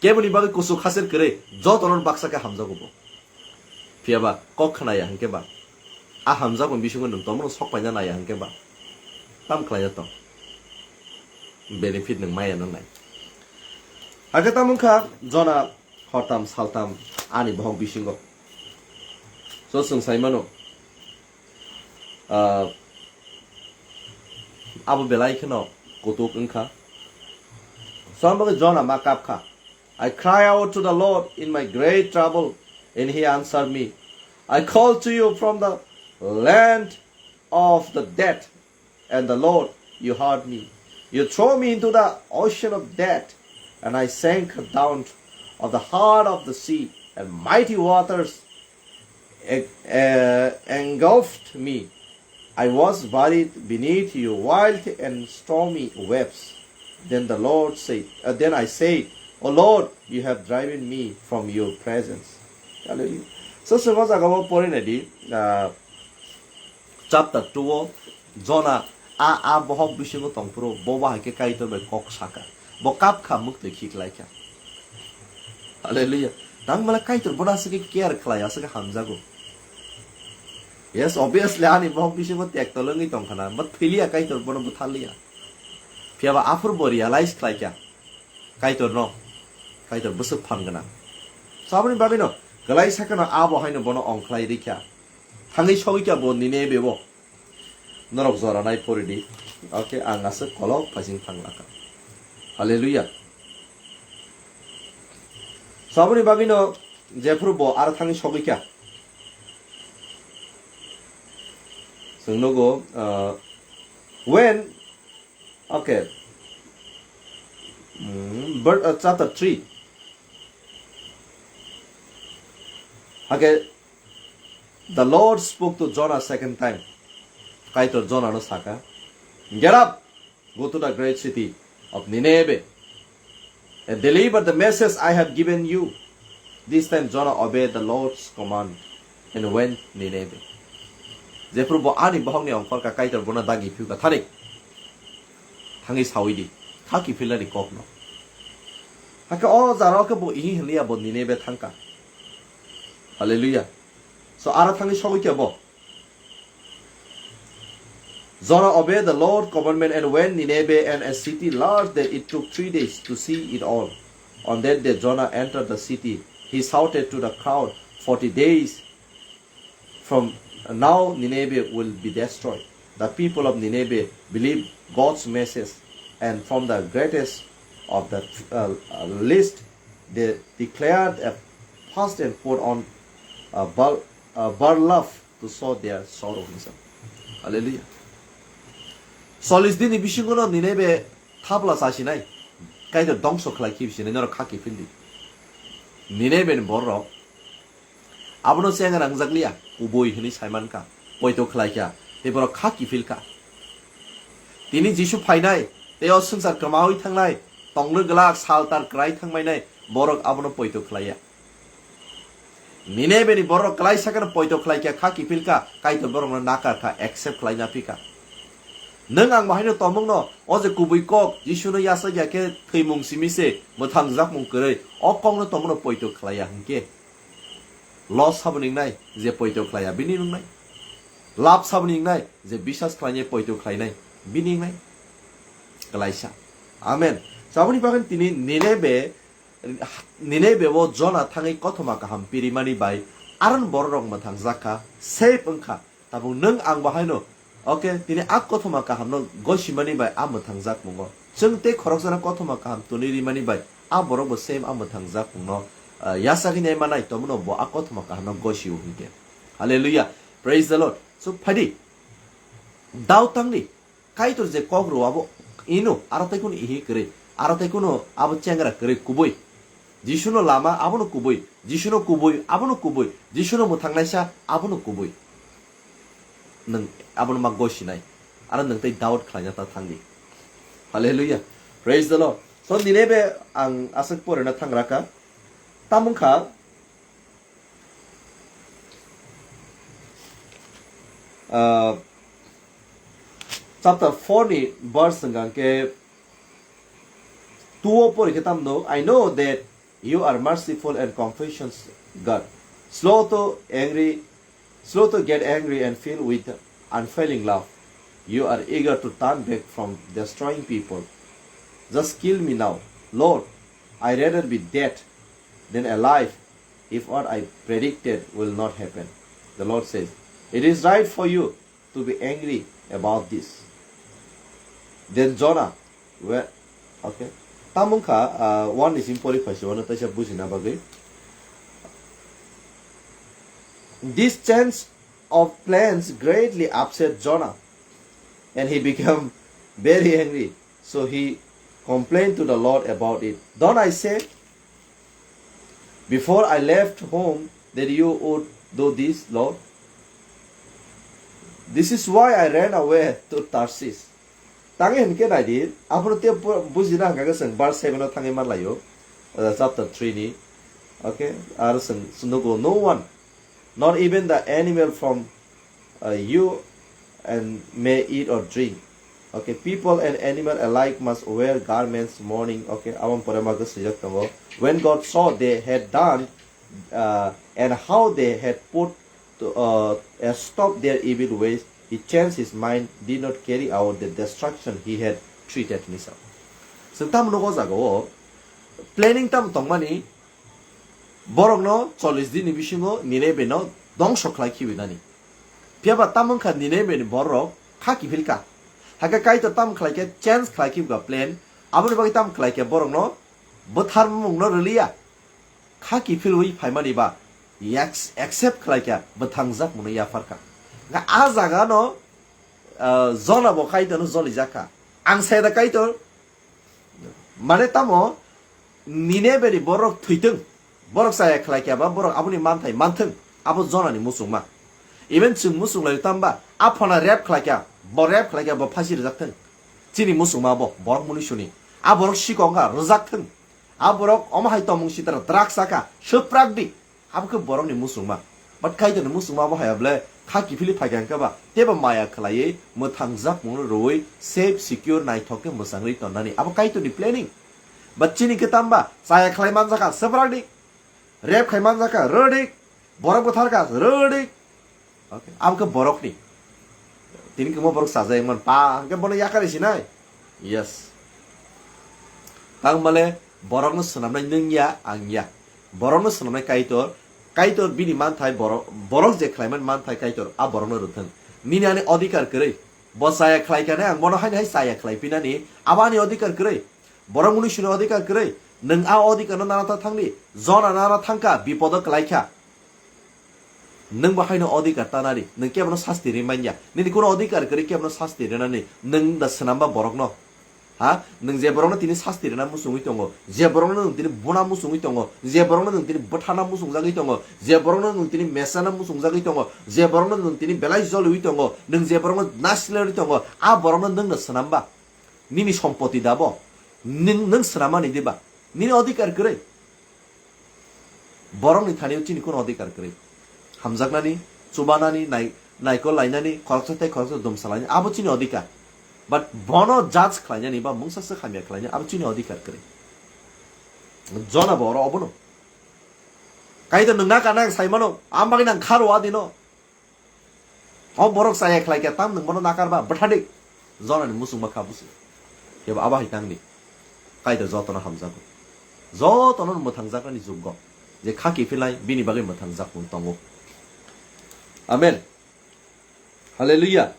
Keboni bagwi kuchuk haser kwrwi, jotono baksa khe hamjago bo. Phiyaba kok khnaya hwnkhe ba. A hamjakmani bisingo nwng tongmano sok paina naiya hwnkhe ba tam khlaina tong. Benefit nwng maya nang nai. Hakhe tamo wngkha Jona hortam saltam ani bohok bisingo. So chwng sai mano, ah, abo belai kheno kutuk wngkha. So ang bagwi Jona ma kapkha. I cry out to the Lord in my great trouble, and he answered me. I called to you from the land of the dead, and the Lord, you heard me. You threw me into the ocean of death, and I sank down of the heart of the sea, and mighty waters en- uh, engulfed me. I was buried beneath your wild and stormy waves. Then the Lord said, uh, then I said, O Lord, you have driven me from your presence. Hallelujah. So, so, o jaga o pori nai di, uh, chapter two o Jona a, a bohok bisingo tongphuru, bo bahai khe Kaitor bai kok saka. Bo kap kha, mwktwi khiklaikha. Hallelujah. Tang mala Kaitor bono aswk khe care khlai, aswk khe hamjago. Yes, obviously, ani bohok bisingo tek tolongwi tongkhana, but thwiliya Kaitor bono butharliya. Phiyaba aphur bo realize khlaikha Kaitorno, Kaitor bwswk phan gwnang. So, aboni bagwino kwlai sakano abo haino bono ongkhlai rikha. Thangwi sogwikha bo Ninebe o. Norok jora nai pori di. Okay, ang aswk kolok phaising thang lakha. Hallelujah. So, aboni bagwino jephuru bo aro thangwi sogwikha. Chwng nugo, uh, when, okay, mm, ver-, uh, chapter three. Okay, the Lord spoke to Jonah second time. Kaitor Jonah no saka, "Get up, go to the great city of Nineveh and deliver the message I have given you." This time Jonah obeyed the Lord's command and went Nineveh. Jephuru bo ani bohokni ongkhorkha, Kaitor bono dagi phiukha, "Thani, thangwi sawi di, kha kiphilnani kokno." Hakhe o jaro khe bo ihi hinliya, bo Nineveh thangkha. Hallelujah. So, aro thangwi sogwikha bo. Jonah obeyed the Lord's commandment and went Nineveh, and a city large that it took three days to see it all. On that day Jonah entered the city. He shouted to the crowd, "Forty days from now Nineveh will be destroyed." The people of Nineveh believed God's message, and from the greatest of the, uh, uh, least, they declared a fast and put on a bur-, a burlap to show their sorrow, hwnwi sa. Hallelujah. Chollish din ni bisingo no Nineveh thapla chasinai, Kaitor dongso khlai khibi sinai, norok kha kiphil di. Nineveh ni borok abono chengra wngjakliya, kubui hwnwi saimankha, poito khlaikha, tei borok kha kiphilkha. Tini Jisu phainai, tei o swngchar kwmaui thangnai, tonglo glak sal tar kwrai thangbainai, borok abono poito khlaiya. Nineveh ni borok kwlai sakeno poito khlaikha, kha kiphilkha, Kaitor borokno nakarkha, accept khlaina phikha. Nwng ang bahaino tongmungno, o je kubui kok, Jisuno yachakya khe thwimung simi se mwthangjakmung kwrwi, o kokno tongmano poito khlaiya hwnkhe, loss sabo ningnai je poito khlaiya bini nungnai, lab sabo ningnai je biswas khlainai poito khlainai bini ningnai. Kwlaisa. Amen. Saboni bagwi tini Nineveh Nineveh o Jona thangwi kothoma kaham pirimani bai aron bororok mwthangjakha, save wngkha. Tabuk nwng ang bo haino, okay, tini a kothoma kahamno gosimani bai a mwthangjak mungo. Chwng tei khoroksano kothoma kaham twnwi rimani bai a borokbo same a mwthangjak mungno, ah, yachagwi nai manai, tomono bo a kothoma kahamno gosio hinkhe. Hallelujah. Praise the Lord. So, phaidi. Dao tangdi. Kaitor je kok rw abo ino, aro tei kunu ihi kwrwi, aro tei kunu abo chengra kwrwi kubui. Jisuno lama abono kubui, Jisuno kubui abono kubui, Jisuno mwthangnaisa abono kubui. Nwng abono ma gosinai, aro nwng tei doubt khlaina ta thangdi. Hallelujah. Praise the Lord. So, Nineveh ang aswk porina thangraka. Tamungkha, ah, chapter four ni verse hwnkha khe two o pori khe tamno, "I know that you are merciful and compassionate God, slow to angry Slow to get angry and filled with unfailing love. You are eager to turn back from destroying people. Just kill me now. Lord, I rather be dead than alive if what I predicted will not happen. The Lord says, it is right for you to be angry about this. Then Jonah, well, okay. Tamungkha, uh, one is important, one taisa bujina bagwi. This change of plans greatly upset Jonah, and he became very angry. So he complained to the Lord about it. Don't I say, before I left home, that you would do this, Lord? This is why I ran away to Tarshish. Tangwi hinkhe naidi, abono tei bu-, bujina hwnkha khe chwng verse seven o thangwi manlaio, uh, chapter three ni. Okay, aro chwng, chwng nugo, no one, not even the animal from, uh, you and may eat or drink. Okay, people and animal alike must wear garments mourning. Okay, aboni pore ma khe swijak tongo. When God saw they had done, uh, and how they had put to, uh, a stop their evil ways, he changed his mind, did not carry out the destruction he had threatened. Chwng tamo nugo jaga o planning tamo tongmani, borokno chollish din ni bisingo Nineveh no dongso khlai khibi nani. Phiya ba tamo wngkha Nineveh ni borok kha kiphil kha. Hakhe Kaitor tamo khlai khe change khlai khibi kha plan. Aboni bagwi tamo khlai khe borokno bwtharmung no rwliya. Kha kiphilwi phaimani ba ex-, accept khlai kha, bwthangjak mwnwi yaphar kha. Nga a jaga no, ah, Jona bo Kaitor no jolijak kha. Ang sai da Kaitor, mane tamo Nineveh ni borok thwitwng, borok chaya khlai kha ba borok aboni manthai manthwng, abo Jona ni muchungma. Even chwng muchung lai tamba, a phona rape khlai kha, bo rape khlai kha, bo phasi rwjak thwng. Chini muchungma bo, borok mwnwi suni. A borok sikong kha, rwjak thwng. A borok omo hai tongmung sitra drugs chakha, swprak di. Abo khe borokni muchungma. But Kaitorni muchungma abo hai ble kha kiphilwi phai kha hwnkhe ba, teibo maya khlaiwi mwthangjak mungno rwui safe, secure, naithok khe mwchangwi tonnani. Abo Kaitorni planning. But chini khe tamba chaya khlai manjakha, swprak di. Rape khai manjakha, rwdik. Borok bwtharkha, rwdik. Okay. Abo khe borokni. Tini kwma borok sajai man pa, hwnkhe bono yakari sinai. Yes. Tang male borokno swnamnai nwng ya, ang ya. Borokno swnamnai Kaitor. Kaitor bini manthai borok, borok je khlaiman manthai Kaitor, a borokno rwthwng. Nini ani odhikar kwrwi. Bo chaya khlai kha ne, ang bono haino hai chaya khlai pinani. Abo ani odhikar kwrwi. Borok mwnwi suni odhikar kwrwi. Nwng a odhikar no nana ta thangdi. Jona nana thangkha, bipodo kwlai kha. Nwng bo haino odhikar tanari. Nwng kebono sasti ri manya. Nini kuno odhikar kwrwi kebono sasti rinani. Nwng da swnamba borokno. Ha? Nwng je borokno tini sasti rina muchungwi tongo. Je borokno nwng tini buna muchungwi tongo. Je borokno nwng tini bwthana muchungjagwi tongo. Je borokno nwng tini mesana muchungjagwi tongo. Je borokno nwng tini belai joliwi tongo. Nwng je borokno nasilari tongo. A borokno nwng da swnamba. Nini sompoti da bo? Nwng, nwng swnamani diba? Nini odhikar kwrwi? Borokni thani-o chini kuno odhikar kwrwi. Hamjaknani, chubanani, nai-, naikol lainani, khoroksa tei khoroksa dumsa lainani, abo chini odhikar. But bono judge khlainani ba mungsa swk hamya khlainani, abo chini odhikar kwrwi. Jona bo oro obono. Kaitor nwng na kana ang saimano, ang bagwi nang kharo adino. O borok chaya khlai khe tam nwng bono nakar ba bwthadik. Jonani muchungma kha busi. Kebo abo hai tangdi. Kaitor jotono hamjago. Jotono mwthangjaknani juggo. Je kha kiphilnai bini bagwi mwthangjak mung tongo. Amen. Hallelujah.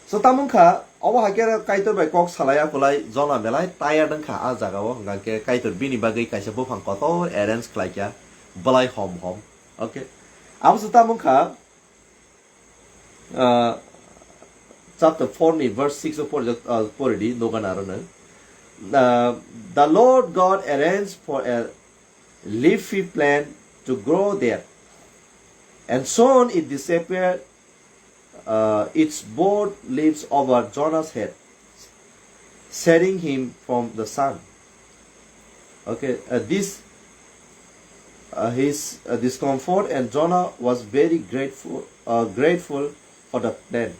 So, tamo wngkha, obo hai khe Kaitor bai kok salai akulai Jona belai tired wngkha a jagao, hwnkha khe Kaitor bini bagwi kaisa buphang kotor arrange khlai kha, belai hom hom. Okay. Abo se tamo wngkha, uh, chapter four ni verse six o pori, uh, pori di, nogan aro no. Uh, the Lord God arranged for a leafy plant to grow there, and soon it disappeared, uh, its broad leaves over Jonah's head, shading him from the sun. Okay, uh, this, uh, his, uh, discomfort, and Jonah was very grateful, uh, grateful for the plant.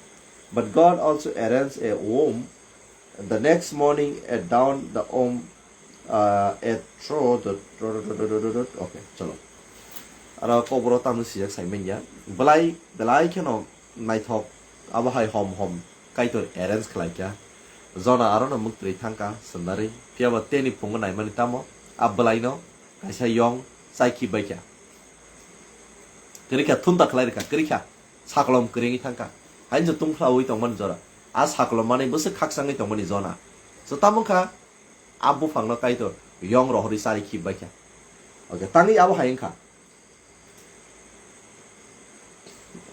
But God also arranged a worm. The next morning, at dawn, the worm, uh, at through the, okay, chalo. Aro koboro tamo sijak sai manya. Belai, belai kheno naithok, abo hai hom hom Kaitor arrange khlai kha. Jona aro no muktwi thangkha, swndarwi. Phiya ba teni phungo naimani tamo, a belai no kaisa yong chai khi bai kha. Kwrwi kha, thunta khlai rwkha, kwrwi kha. Saklom kwrwi wngwi thangkha. Haino tungphla ui tongmani jora. A saklom manwi bwswk khakchangwi tongmani Jona. So tamo wngkha, a buphangno Kaitor yong rohorwi chari khi bai kha. Okay, tangwi abo hai wngkha.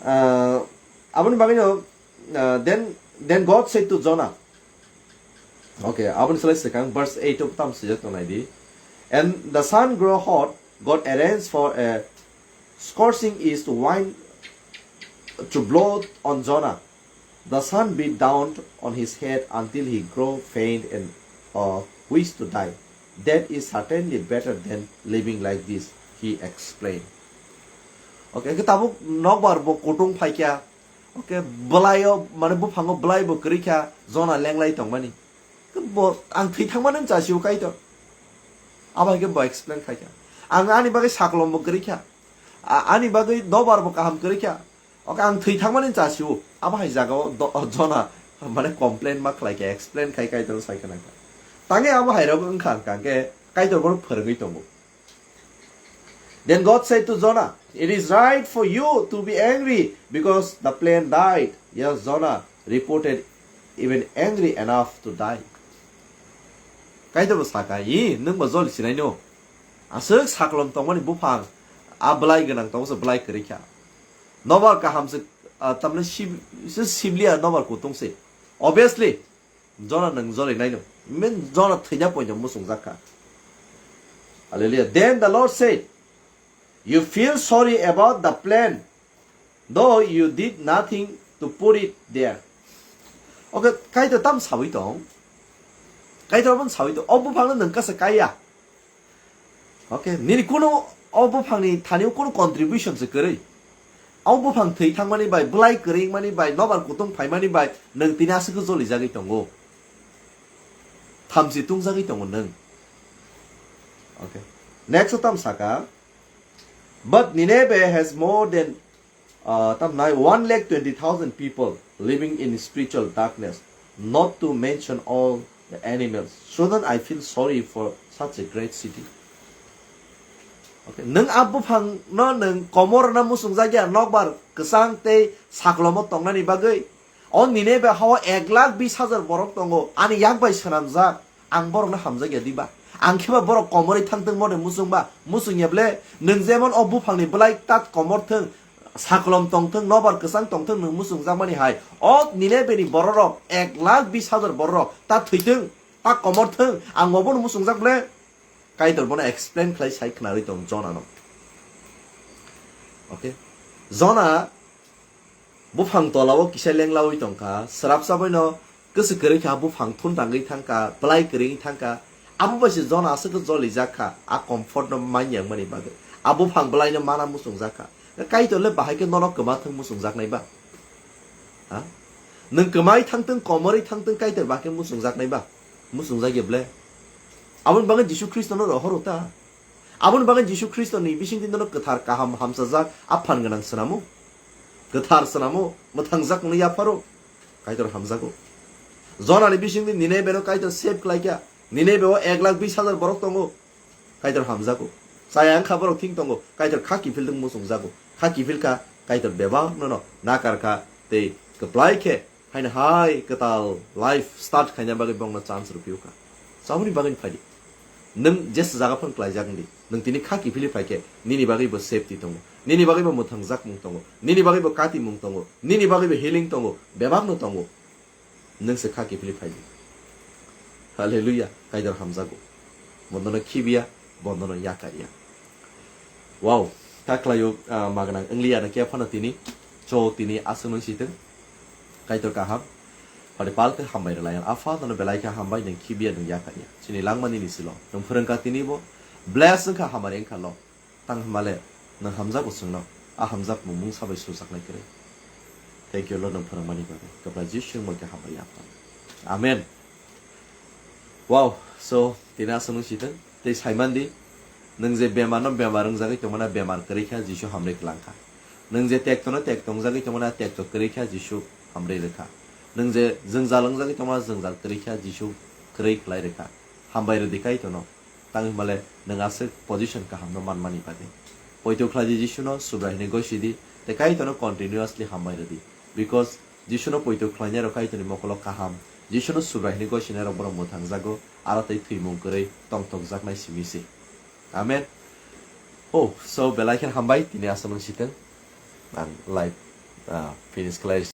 Ah, aboni bagwino, ah, then, then God said to Jonah, okay, aboni salai swkang verse eight o tam swijak tongnai di. And the sun grew hot, God arranged for a scorching east wind to blow on Jonah. The sun beat down on his head until he grew faint and, uh, wished to die. Death is certainly better than living like this, he explained. Okay, ke tabuk nokbar bo kutung phaikya. Okay, belaio, mane buphango belai bo kwrwi kha, Jona lenglai tongmani. Ke bo, ang thwi thangmani chasio Kaitor. Abo hai ke bo explain khai kha. Ang ani bagwi saklom bo kwrwi kha. A-, ani bagwi dobar bo kaham kwrwi kha. Okay, ang thwi thangmani chasio. Abo hai jagao do-, Jona mane complain ma khlai kha, explain khai Kaitor sai khna kha. Tangwi abo hai rok wngkha, wngkha khe Kaitor bono phwrwngwi tongo. Then God said to Jonah, "It is right for you to be angry because the plane died." Yes, Jonah reported even angry enough to die. Kaitor bo saka, "I, nwng bo joli sinai no. Aswk saklom tongmani buphang, a belai gwnang tongo se belai kwrwi kha. Nobar kaham se, ah, tamni sib-, se sibliya nobar kutung se. Obviously, Jona nwng joli naino. Min Jona thwina poino muchungjak kha." Hallelujah. Then the Lord said, "You feel sorry about the plane, though you did nothing to put it there." Okay, Kaitor tam sawi tong. Kaitor ban sawi tong. O buphangno nwng kasa kaiya. Okay, nini kuno o buphangni thani kuno contribution se kwrwi. O buphang thwi thangmani bai, belai kwrwi wngmani bai, nobar kutung phaimani bai, nwng tini aswk joli jagwi tongo. Thamchi tungjagwi tongo nwng. Okay. Next o tam saka. But Nineveh has more than, uh, tam nai one lakh twenty thousand people living in spiritual darkness, not to mention all the animals. Shouldn't I feel sorry for such a great city? Okay, nwng a buphang no nwng komor na musung jagya nokbar kwchang tei saklomo tongnani bagwi. O Nineveh hao ek lakh bis hajar borok tongo, ani yak bai swnamjak, ang borokno hamjakya diba? Ang kheba borok komorwi thangtwng mode musungba, musungya ble, nwng jemon o buphangni belai tat komor thwng, saklom tongthwng, nobar kwchang tongthwng nwng musungjakmani hai, o Ninevehni bororok ek lakh bis hajar bororok ta thwitwng, ta komor thwng, ang obono musungjak ble? Kaitor bono explain khlai sai khnarwi tong Jonano. Okay? Jona buphang tolao kisa lenglawi tongkha, srapsa boino kwswk kwrwi kha, buphang thun tangwi thangkha, belai kwrwi thangkha. Abo bai se Jona aswk khe jolijak kha, a comfort no manya wngmani bagwi. A buphang belai no mana muchungjak kha. Kaitor le bahai khe nono kwma thwng muchungjak nai ba? Ha? Nwng kwmai thangtwng, komorwi thangtwng, Kaitor ba khe muchungjak nai ba? Muchungjak ya ble? Aboni bagwi Jisu Khristo no rohoro ta. Aboni bagwi Jisu Khristo ni bisingtwi nono kwthar kaham hamchajak a phan gwnang swnamo. Kwthar swnamo, mwthangjak wngwi yapharo. Kaitor hamjago. Jonani bisingtwi Nineveh no Kaitor save khlai kha. Nineveh o ek lakh bis hajar borok tongo. Kaitor hamjago. Chaya wngkha borok thing tongo. Kaitor kha kiphil thwng muchungjago. Kha kiphil kha, Kaitor bebak nono nakar kha tei kwplai khe haino hai kwtal life start khaina bagwi bongno chance rw phiyokha. Saboni bagwi phaidi. Nwng jesa jaga phano klaijak wngdi. Nwng tini kha kiphilwi phaikhe nini bagwi bo safety tongo. Nini bagwi bo mwthangjakmung tongo. Nini bagwi bo katimung tongo. Nini bagwi bo healing tongo. Bebakno tongo. Nwng se kha kiphilwi phaidi. Hallelujah. Kaitor hamjago. Bondono khibiya, bondono yakarya. Wow, ta khlaio, ah, magnang wngliya na khe phano tini, cho tini aswk nung sitwng, Kaitor kaham, phani palkhe hambai rwlai ang. Apha nono belai khe hambai, nwng khibiya, nwng yakarya. Chini langma nini silo, nwng phwrwngkha tini bo, bless wngkha, hamari wngkha lo. Tang hwnba le, nwng hamjago chwngno, a hamjakmung mungsa bai sujaknai kwrwi. Thank you Lord, nwng phwrwngmani bagwi. Kwpla Jisu mungwi khe hambai ya Apha. Amen. Wow, so, tini aswk nung sitwng. Tei saimandi, Nwng je bemar no bemar wngjagwi tongmana bemar kwrwi kha Jisu hamrwi kwlang kha. Nwng je tekto no tekto wngjagwi tongmana tekto kwrwi kha Jisu hamrwi rwkha. Nwng je jwngjal wngjagwi tongmana jwngjal kwrwi kha Jisu kwrwi khlai rwkha. Hambai rwdi Kaitorno. Tang himale nwng aswk position kaham no manmani bagwi. Poito khlai di Jisu no Subrai hwnwi gosi di. Tei Kaitorno continuously hambai rwdi. Because Jisu no poito khlainai rok Kaitorni mokolo kaham. Jisu no Subrai hwnwi gosinai rok borok mwthangjago. Aro tei thwimung kwrwi tongthokjaknai simi se. Amen. Oh, so belai khe hambai tini aswk nung siteng. Ang live, ah, finish khlai.